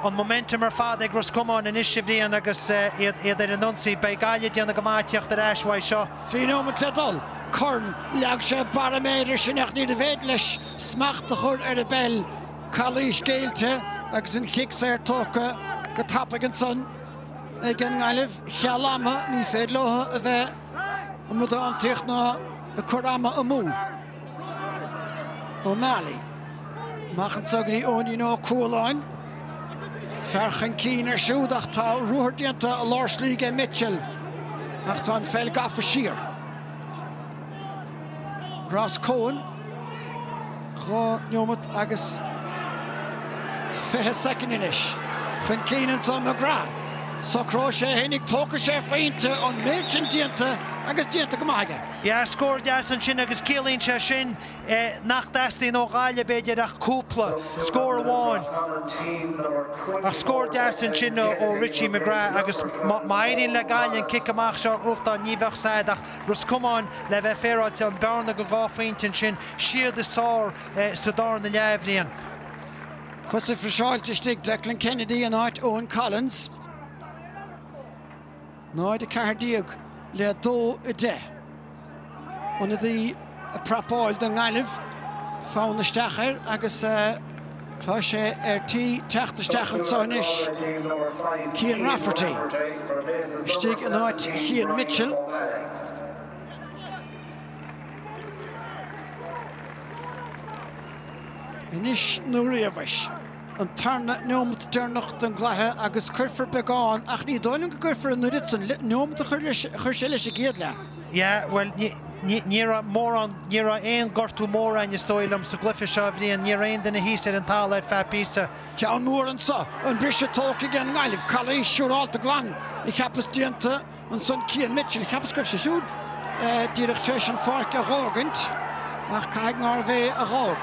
an momentum ar fad ag Ros Comáin anois, a Bhriain, agus iad ar an ionsaí. Beidh Gaillimh ag déanamh go maith tíocht ar ais uaidh seo. 3 nóiméad le dul. Curran, leag sé barra méire air sin ach níorbh fhéidir leis smacht a chur ar an bpeil. Calaois géillte agus an chic saor tógtha go tapaidh ansan. Ag an nGaillimh, cheal ama, ní féidir leo a bheith ag amadántaíocht ná ag cur ama amú. O'Malley. Amach anseo go dtí Eoinín Ó Cualáin. Fear chun cinn air siúd ach tá ruathar déanta i lár slí aige Mitchell ach tá an pheil gafa siar. Ross Coen. 2 neomat agus 20 soicind anois. Chun cinn anso McGrath. Socróidh sé fhéinig, tógfaidh sé pointe, an méid sin déanta agus déanta go maith aige. Yeah, scór deas ansin agus ciallaíonn sé sin nach dteastaíonn ó Ghaillimh b'fhéidir ach cúpla scór amháin. Ach scór deas ansin ó Richie McGrath agus má éiríonn le Gaillimh an cic amach seo a ghnóthachtáil ní bheadh said ach Ros Comáin le bheith féaráilte, an bearna go 2 phointe ansin, siad is fearr sa darna leath, a Bhriain. Cosa friseáilte istigh, Declan Kennedy in áit Eoin Collins. 0, 14 le 2, 10. Ionadaí ag prapáil don nGaillimh, fonn isteach air agus tá sé ar tí teacht isteach anseo anois, Cian Rafferty istigh in áit Chian Mitchell. Anois nó riamh. An tarna neomat deireanach den gcluiche agus cuirfear beagán ach ní dóigh liom go gcuirfear an oiread san. Neomat a chuir sé leis an gcéad leath. Yeah, bhuel, ní raibh mórán, ní raibh aon gortú mór againn is dóigh liom sa gcluiche seo a Bhriain, ní raibh aon duine thíos ar an talamh ar feadh píosa. Ceann mór anso, an briseadh tógtha ag an nGaillimh, calaois siúrálta glan a cheapas déanta. Ansan Cian Mitchell, cheapas go raibh sé siúd díreach tar éis an pháirc a dh'fhágaint ach caithfidh nárbh é a dh'fhág.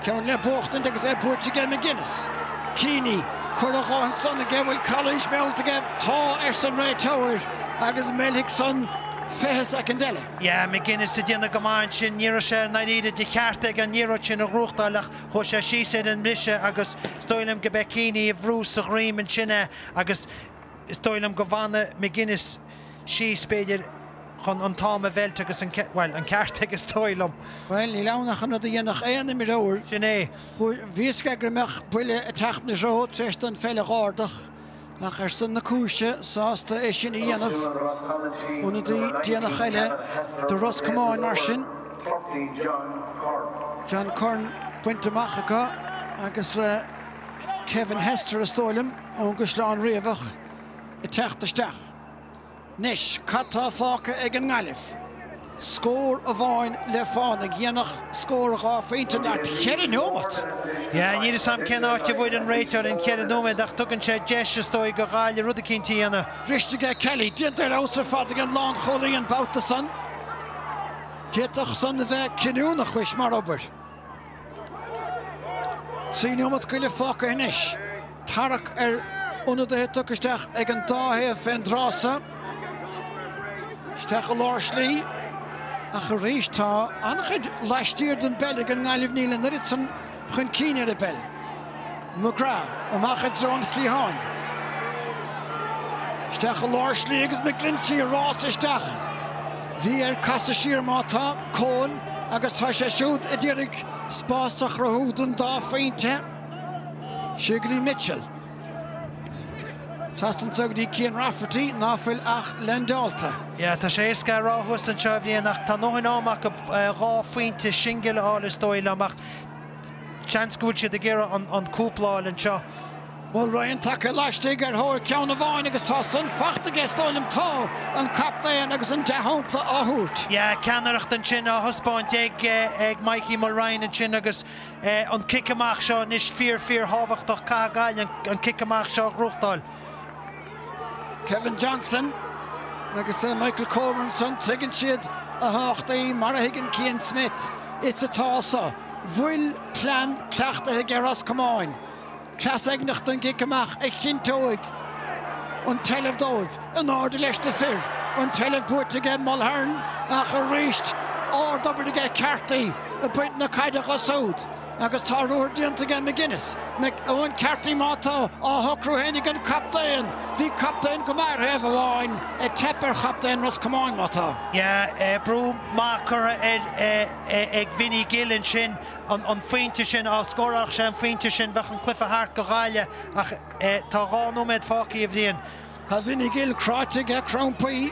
Ceann le buachtaint agus é buaite aige McGuinness. Keaney, curtha dhó ansan aige, bhfuil calaois meallta aige? Tá, arsa an réiteoir agus meillfidh san 20 soicind eile. Yeah, McGuinness ag déanamh go maith ansin, ní raibh sé i ndáiríre de cheart aige an liathróid sin a ghnóthachtáil ach chuaigh sé síos ar an mbriseadh agus is dóigh liom go b'é Keaney a bhrú sa dhroim ansin é agus Is dóigh liom go bhfanfaidh McGuinness síos, b'fhéidir, chun an t-am a mheilt agus an, bhuel, an ceart aige is dóigh liom. Bhuel, níl ann ach an rud a dhéanfadh aon imreoir. Sin é. Bhí a fhios aige go mbeadh buille ag teacht ina threo tar éis don pheil a dh'ardach, ach ar son na cúise, sásta é sin a dhéanamh. Ionadaí déanach eile do Ros Comáin mar sin. John Curran bainte amach acu agus Kevin Hester, is dóigh liom. ón gCaisleán Riabhach ag teacht isteach. Anois, cad tá fágtha ag an nGaillimh? Scór amháin le fánaidh. Dhéanfadh scór 2 phointe neart cheithre neomat. Yeah, níl 'fhios a'm cén áit a bhfuair an réiteoir an cheithre nóiméad ach tugann sé deis, is dóigh, do Ghaillimh rud eicínt a dhéanamh. Briste aige Kelly, déanta ar fheabhas ar fad ag an lánchúlaí an babhta san. D'fhéadfadh san a bheith cinniúnach, anois, mar obair. 3 neomat go leith fágtha anois. Tarrac ar ionadaithe tugtha isteach ag an dá thaobh fén dtráth so. Isteach i lár slí. Ach arís tá an-chuid laistiar den bpeil ag an nGaillimh, níl an oiread san chun cinn ar an bpeil. McGrath amach i dtreo an chliatháin. Isteach i lár slí agus McGlinchey ag rás isteach. Bhí air casadh siar má tá, Coen, agus tá sé siúd ag iarraidh spás a chruthú don dá phointe. Siar go dtí Mitchell. Trasna anseo go dtí Cian Rafferty ná fuil ach leaindeálta. Yeah, tá sé éasca a rá thuas anseo a Bhriain ach tá a ndóthain am acu 2 phointe singil a fháil is dóigh liom ach Seans go bhfuil siad ag iarraidh an cúpla a fháil anseo. Mulryan tagtha laistigh ar thóir ceann amháin agus tá san fachta aige is dóigh liom. Tá an captaen agus an dea-shampla á thabhairt. Yeah, ceannaireacht ansin á thaispeáint ag ag Mikey Mulryan ansin agus an cic amach seo anois fíor fíor thábhachtach. Caithfidh Gaillimh an cic amach seo a ghnóthachtáil. Kevin Johnson agus Michael Comer ansan, tuigeann siad a thábhachtaí, mar a thuigeann Cian Smith, is atá so. Bhfuil plean cleachtaithe aige Ros Comáin? Cleas éigneach don gcic amach a chinnteoidh an tseilbh dóibh. In airde leis na fir. An tseilbh buaite aige Mulhern ach arís ard-obair aige Carthy ag baint na caide dho súd. Agus tá ruathar déanta aige McGuinness. Eoin Carthy má tá á shocrú féin ag an captaen. Bhí captaen go maith ar thaobh amháin, ag teip ar chaptaen Ros Comáin má tá. Yeah, brú maith curtha air ag Vinny Gill ansin. An phointe sin, dá scórálfadh sé an phointe sin bheadh an cluiche thart do Ghaillimh ach tá 2 nóiméad fágtha a Bhriain. Tá Vinny Gill cráite aige crampaí.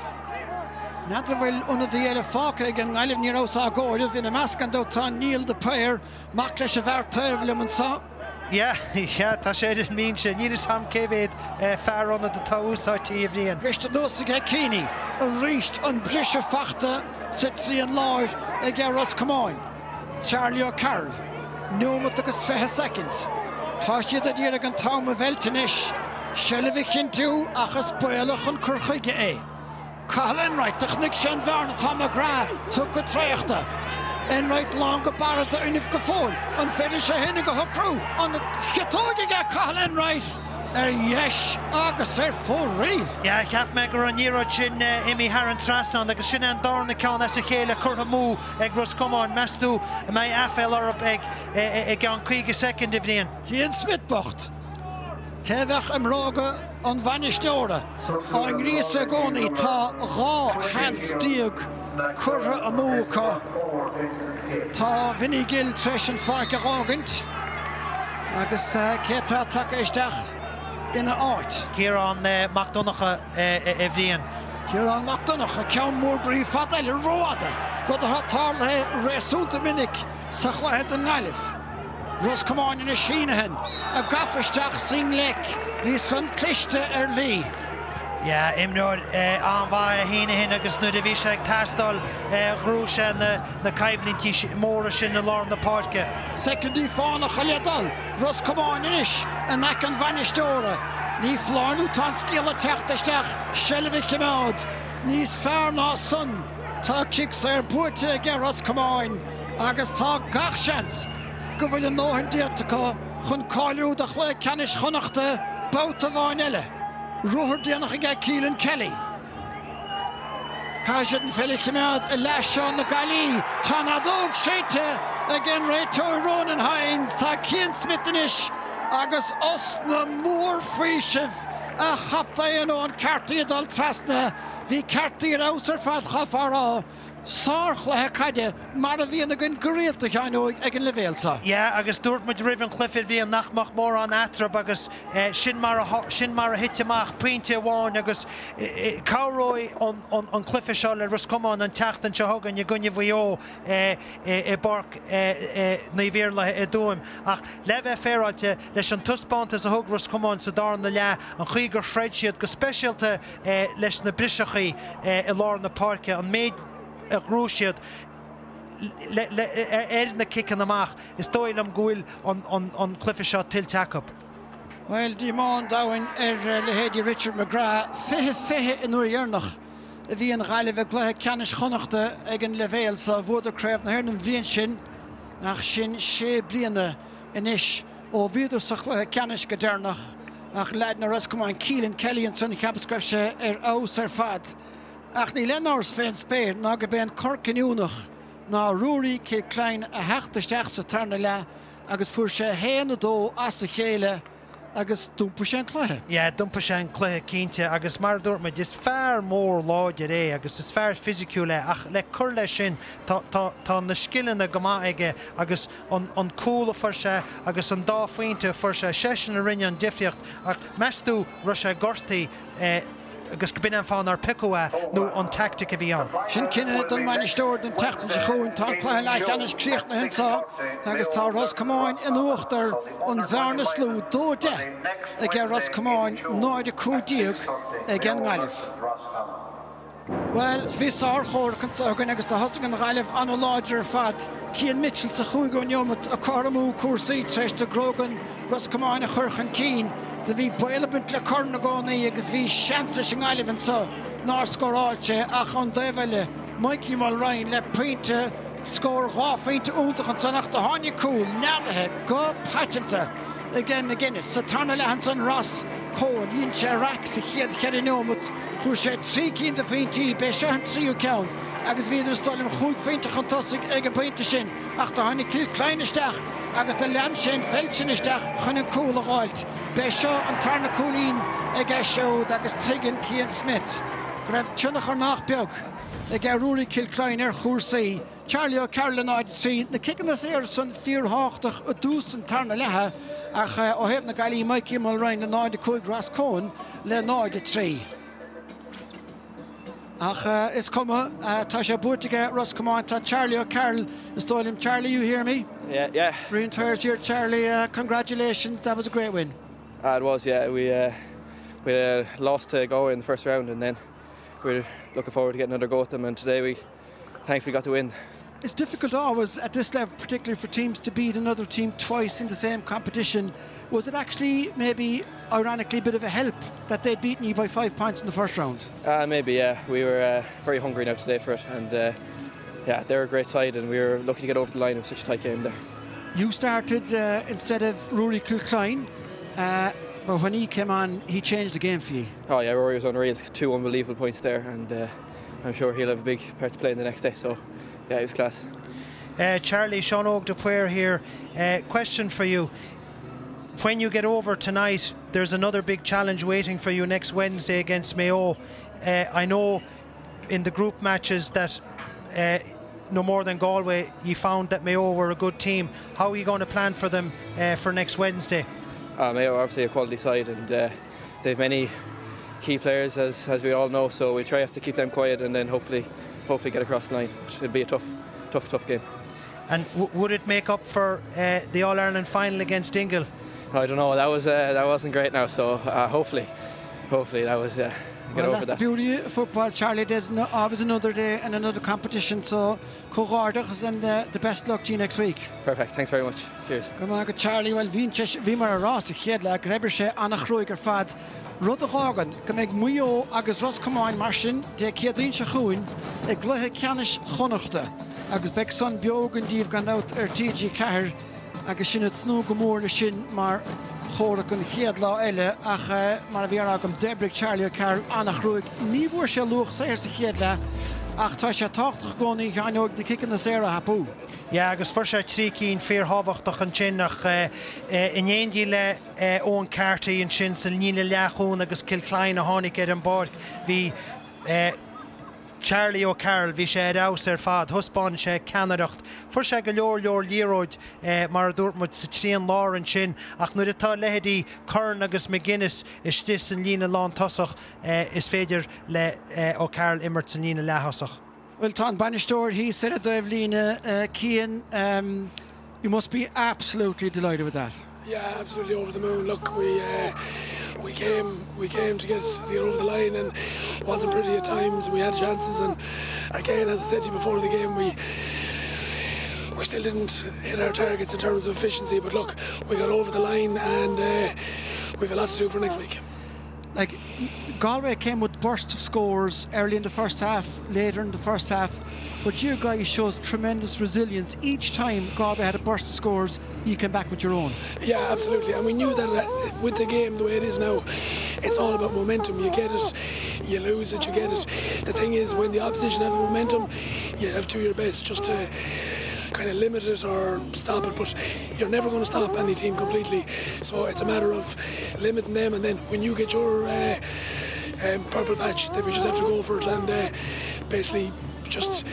N'fheadar an bhfuil ionadaí eile fágtha ag an nGaillimh, ní rabhas á gcomhaireamh. Ina measc gan dabht tá Neil de Paor, mac leis an bhfear taobh liom anseo. Yeah, yeah, tá sé ar an mbinse. Níl 'fhios a'm cé mhéad fear ionad atá úsáidte, a Bhriain. Briste anuas aige Keaney. Arís an briseadh fachta sa trian láir aige Ros Comáin. Charlie O'Carroll, neomat agus 20 soicind. Tá siad ag iarraidh an t-am a mheilt anois, seilbh a chinntiú ach is baolach an cur chuige é. Cathal Enright, do chonaic sé an bhearna, tá McGrath tugtha traochta. Enright lán go barra d'fhuinneamh go fóill, an féidir sé fhéinig a shocrú? An chiotóg aige Cathal Enright ar dheis agus ar fóraoil. Yeah, cheap mé go raibh an liathróid sin imithe thar an trasnán agus sin é an darna ceann as a chéile curtha amú ag Ros Comáin. Meas tú an mbeidh aiféala orthu ag i gceann 50 soicind, a Bhriain? Cian Smith bocht. Cé a bheadh i mbróga an bhainisteora á ngríosadh i gcónaí? Tá 12 sheans curtha amú acu. Tá Vinny Gill tar éis an pháirc a dh'fhágaint agus cé atá tagtha isteach ina áit? Ciarán Mac Donncha, a Bhriain. Ciarán Mac Donncha, ceann mór groí fada eile, rófhada, rud atá tarlaithe réasúnta minic sa chluiche don nGaillimh. Ros Comáin anois Heneghan gafa isteach sa ngleic, bhí san cliste ar shlí. Yeah, imreoir an-mhaith é Heneghan agus nuair a bhí sé ag teastáil ghnóthaigh sé na coimhlintí móra sin i lár na páirce. Soicindí fánacha le dul. Ros Comáin anois in aice an bhainisteora. Ní foláir nó tá an scéal ag teacht isteach, seilbh a chimeád níos fearr ná san. Tá cic saor buaite aige Ros Comáin agus tá gach seans go bhfuil a ndóthain déanta acu chun cáiliú do chluiche ceannais Chonnachta babhta amháin eile. Ruathar déanach aige Keelan Kelly. Caithfidh siad an pheil a chimeád i leath seo na Gaillimhe. Tá an fheadóg séidte ag an réiteoir Ronan Hynes. Tá Cian Smith anois agus osna mór faoisimh a chaptaen Eoin Carthy ag dul trasna. Bhí Carthy ar fheabhas ar fad chaithfeá a rá. Sárchluiche caide mar a bhíonn againn go rialta, a Sheáin Óig, ag an leibhéal seo. Yeah, agus dúirt muid roimh an chluiche, a Bhriain, nach mbeadh mórán eatarthu agus sin mar a sin mar a thit amach, pointe amháin agus cabhróidh an cluiche seo le Ros Comáin an tseachtain seo chugainn i gcoinne Mhaigh Eo i bPáirc Naomh Iarlaithe i dTuaim. Ach le bheith féaráilte, leis an taispeántas a thug Ros Comáin sa darna leath, an chaoi gur throid siad, go speisialta leis na briseachaí i lár na páirce, an méid a ghnóthaigh siad ar na ciceanna amach, is dóigh liom go bhfuil an cluiche seo tuillte acu. Bhuel, díomá an domhain ar leithéidí Richard McGrath. 20 20 an uair dheireanach a bhí an Ghaillimh i gcluiche ceannais Chonnachta ag an leibhéal seo. Bhuadar Craobh na hÉireann an bhliain sin ach sin sé bliana anois ó bhíodar sa chluiche ceannais go deireanach. Ach leaideanna Ros Comáin, Keelan Kelly ansan, cheapas go raibh sé ar fheabhas ar fad. Ach níl aon amhras fén spéir ná go b'é an cor cinniúnach ná Ruairí Kilcline a theacht isteach sa tarna leath agus fuair sé 1, 2 as a chéile agus d'iompaigh sé an cluiche. Yeah, d'iompaigh sé an cluiche cinnte agus mar a dúirt muid, is fear mór láidir é agus is fear fisiciúil é ach le cur leis sin tá, tá, tá na scileanna go maith aige agus an, an cúl a fuair sé agus an dá phointe a fuair sé, seisean a rinne an difríocht ach meas tú raibh sé gortaithe agus go b'in an fáth nár piocadh é nó an tactic a bhí ann. Sin cinneadh don mbainisteoir don tseachtain seo chugainn. Tá an cluiche leathcheannais críochnaithe anseo agus tá Ros Comáin in uachtar an bhearna is lú, 2 10 aige Ros Comáin, 0 15 ag an nGaillimh. Bhuel, bhí sár-chomhrac anseo againn agus do thosaigh an Ghaillimh an-láidir ar fad. Cian Mitchell sa chúigiú neomat ag cothromú cúrsaí tar éis do Grogan Ros Comáin a chur chun cinn. Do bhí baol ag baint le corn i gcónaí agus bhí seans leis an nGaillimh anseo nár scóráil sé ach ón dtaobh eile Mikey Mulryan le pointe, scór dhá phointe iontach ansan ach do tháinig cúl neadaithe go paiteanta ag McGuinness. Sa tarna leath ansan Ross Coen, dhein sé raic sa chéad cheithre neomat. Fuair sé 3 cinn de phointí, b'é seo an tríú ceann agus bhíodar is dóigh liom chúig phointe chun tosaigh ag an bpointe sin ach do tháinig Kilcline isteach agus do lean sé an pheil sin isteach chun an cúl a dh'fháilt. B'é seo an tarna cúilín aige siúd agus tuigeann Cian Smith go raibh tionchar nach beag aige Ruairí Kilcline ar chúrsaí. Charlie O'Carroll le 0 3. Na ciceanna saora san fíorthábhachtach i dtús an tarna leatha ach ó thaobh na Gaillimhe Mikey Mulryan le 0 5 Ross Coen le 0 3. Ach is cuma, tá sé buaite aige Ros Comáin. Tá Charlie O'Carroll is dóigh liom. Charlie, you hear me? Yeah, yeah. Brian Tyers here. Charlie, congratulations. That was a great win. It was, yeah. We we lost to Galway in the first round and then we're looking forward to getting another go at them and today we thankfully got the win. It's difficult always at this level, particularly for teams to beat another team twice in the same competition. Was it actually maybe ironically a bit of a help that they'd beaten you by five points in the first round? Maybe, yeah. We were very hungry now today for it and yeah, they're a great side and we were lucky to get over the line. It was such a tight game there. You started instead of Rory Kilcline, but when he came on, he changed the game for you. Oh yeah, Rory was unreal. Two unbelievable points there and I'm sure he'll have a big part to play in the next day. So yeah, it was class. Charlie, Sean Óg de Paor here. Question for you. When you get over tonight, There's another big challenge waiting for you next Wednesday against Mayo. Uh, I know in the group matches that uh, no more than Galway, you found that Mayo were a good team. How are you going to plan for them uh, for next Wednesday? Uh, Mayo are obviously a quality side and uh, they've many key players as, as we all know so we try have to keep them quiet and then hopefully hopefully get across the line. It'll be a tough tough tough game. And would it make up for uh, the All-Ireland final against Dingle? I don't know that was uh, that wasn't great now so uh, hopefully hopefully that was uh, get well, that's that. the beauty of football Charlie there's no, always another day and another competition so comhghairdeachas and uh, the best luck to you next week. Perfect thanks very much cheers. Go maith agat Charlie well bhí bhí mar a rá sa chéad leath gur oibrigh sé an-chruaidh ar fad rud a fhágann go mbeidh Maigh Eo agus Ros Comáin mar sin Dé Céadaoin seo chugainn i gcluiche ceannais Chonnachta agus beidh san beo againn daoibh gan dabht ar TG4 agus sinn ag tnúth go mór leis sin mar chomhrac an chéad lá eile ach mar a bhí á rá agam d'oibrigh Charlie O'Carroll an-chruaidh. Ní bhfuair sé luach saothair sa chéad leath ach tá sé tábhachtach i gcónaí a Sheáin Óig na ciceanna saora a thapú. Yeah agus fuair sé 3 cinn fíorthábhachtach ansin ach in éindí le Eoin Carty ansin sa líne leathchúil agus Kilcline a tháinig ar an bpáirc bhí Charlie O'Carroll, bhí sé ar fheabhas ar fad, thaispeáin sé ceannaireacht, fuair sé go leor leor liathróid mar a dúirt muid sa trian lár ansin ach nuair atá leithéidí Curran agus McGuinness istigh san líne lántosach is féidir le O'Carroll imirt san líne leath-thosach. Bhuel tá an bainisteoir thíos ar an dtaobhlíne, Cian, you must be absolutely delighted with that. Yeah, absolutely over the moon. Look, we uh, we came we came to get to get over the line and wasn't pretty at times. We had chances and again, as I said to you before the game, we we still didn't hit our targets in terms of efficiency, but look, we got over the line and uh, we've a lot to do for next week. Like Galway came with bursts of scores early in the first half, later in the first half, but you guys shows tremendous resilience. Each time Galway had a burst of scores, you came back with your own. Yeah, absolutely. And we knew that uh, with the game the way it is now, it's all about momentum. You get it, you lose it, you get it. The thing is, when the opposition have the momentum, you have to do your best just to kind of limit it or stop it but you're never going to stop any team completely so it's a matter of limiting them and then when you get your uh, um, purple patch then we just have to go for it and uh, basically just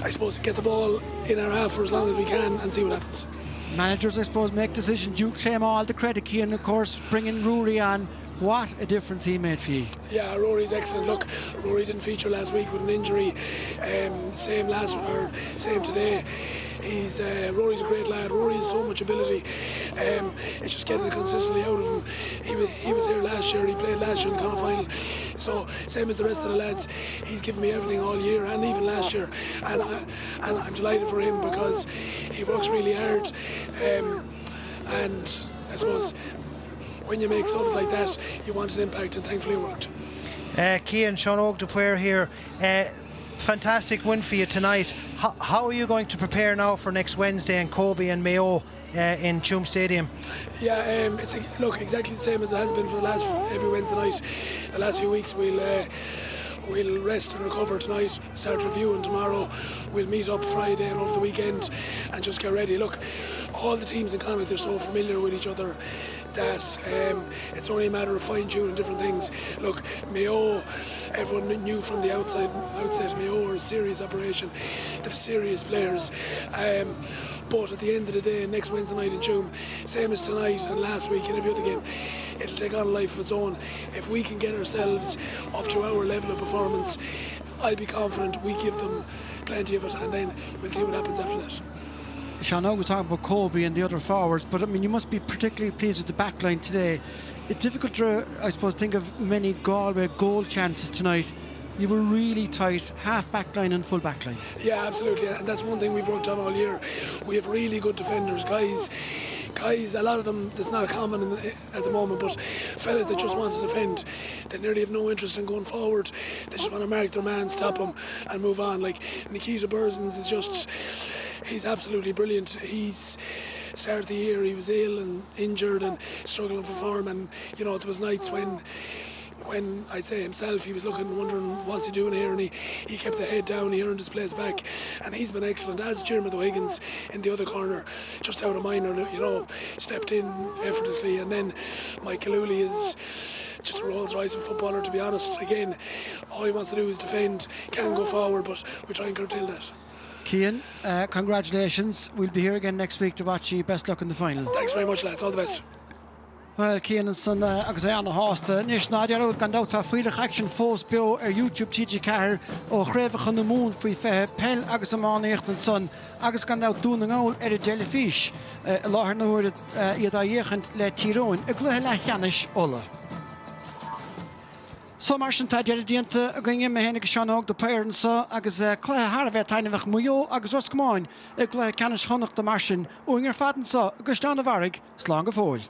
I suppose get the ball in our half for as long as we can and see what happens. Managers I suppose make decisions you claim all the credit Cian of course bringing Rory on what a difference he made for you. Yeah, Rory's excellent. Look, Rory didn't feature last week with an injury. Um, same last or same today. He's uh, Rory's a great lad. Rory has so much ability. Um, it's just getting it consistently out of him. He, he was here last year. He played last year in the kind of final. So same as the rest of the lads, he's given me everything all year and even last year. And I, and I'm delighted for him because he works really hard. Um, and I suppose when you make subs like that, you want an impact, and thankfully it worked. Uh, Cian, Sean Óg de Paor here. Uh, fantastic win for you tonight. How, how are you going to prepare now for next Wednesday in Kobe and Mayo uh, in Tuam Stadium? Yeah, um, it's look exactly the same as it has been for the last every Wednesday night. The last few weeks we'll uh, we'll rest and recover tonight, start reviewing tomorrow. We'll meet up Friday and over the weekend and just get ready. Look, all the teams in Connacht they're so familiar with each other that um, it's only a matter of fine-tuning different things. Look, Mayo, everyone knew from the outside, outset, Mayo are a serious operation. They've serious players. Um, but at the end of the day, next Wednesday night in Tuam, same as tonight and last week and every other game, it'll take on a life of its own. If we can get ourselves up to our level of performance, I'd be confident we give them plenty of it and then we'll see what happens after that. Sean was talking about Kobe and the other forwards, but I mean, you must be particularly pleased with the back line today. It's difficult to, I suppose, think of many Galway goal chances tonight. You were really tight, half back line and full back line. Yeah, absolutely, and that's one thing we've worked on all year. We have really good defenders, guys. Guys, a lot of them, that's not common in the, at the moment, but fellas that just want to defend, they nearly have no interest in going forward. They just want to mark their man, stop him, and move on. Like Nikita Berzins is just he's absolutely brilliant. He's started the year he was ill and injured and struggling for form and you know there was nights when When I'd say himself he was looking wondering what's he doing here and he, he kept the head down he earned his place back and he's been excellent as Jeremy O'Higgins in the other corner just out of minor you know stepped in effortlessly and then Michael Ooley is just a Rolls-Royce of footballer to be honest again all he wants to do is defend can go forward but we try and curtail that. Cian, uh, congratulations. We'll be here again next week to watch you. Best luck in the final. Thanks very much, lads. All the best. Bhuel, Cian ansan agus é ana-shásta. Anois, ná dearmad, gan dabht tá fuílleach aicsin fós beo ar YouTube TG4 ó Chraobhacha na Mumhan faoi 20, peil agus iománaíocht ansan agus gan dabht Dún na nGall ar an dteilifís i láthair na huaire iad á fhéachaint le Tír Eoghain i gcluiche leathcheannais Uladh. So mar sin tá deireadh déanta againne, mé féin agus Seán Óg de Paor anso agus cluiche thar a bheith taitneamhach Maigh Eo agus Ros Comáin i gcluiche ceannais Chonnachta mar sin uainn ar fad anso i gCaisleán an Bharraigh, slán go fóill.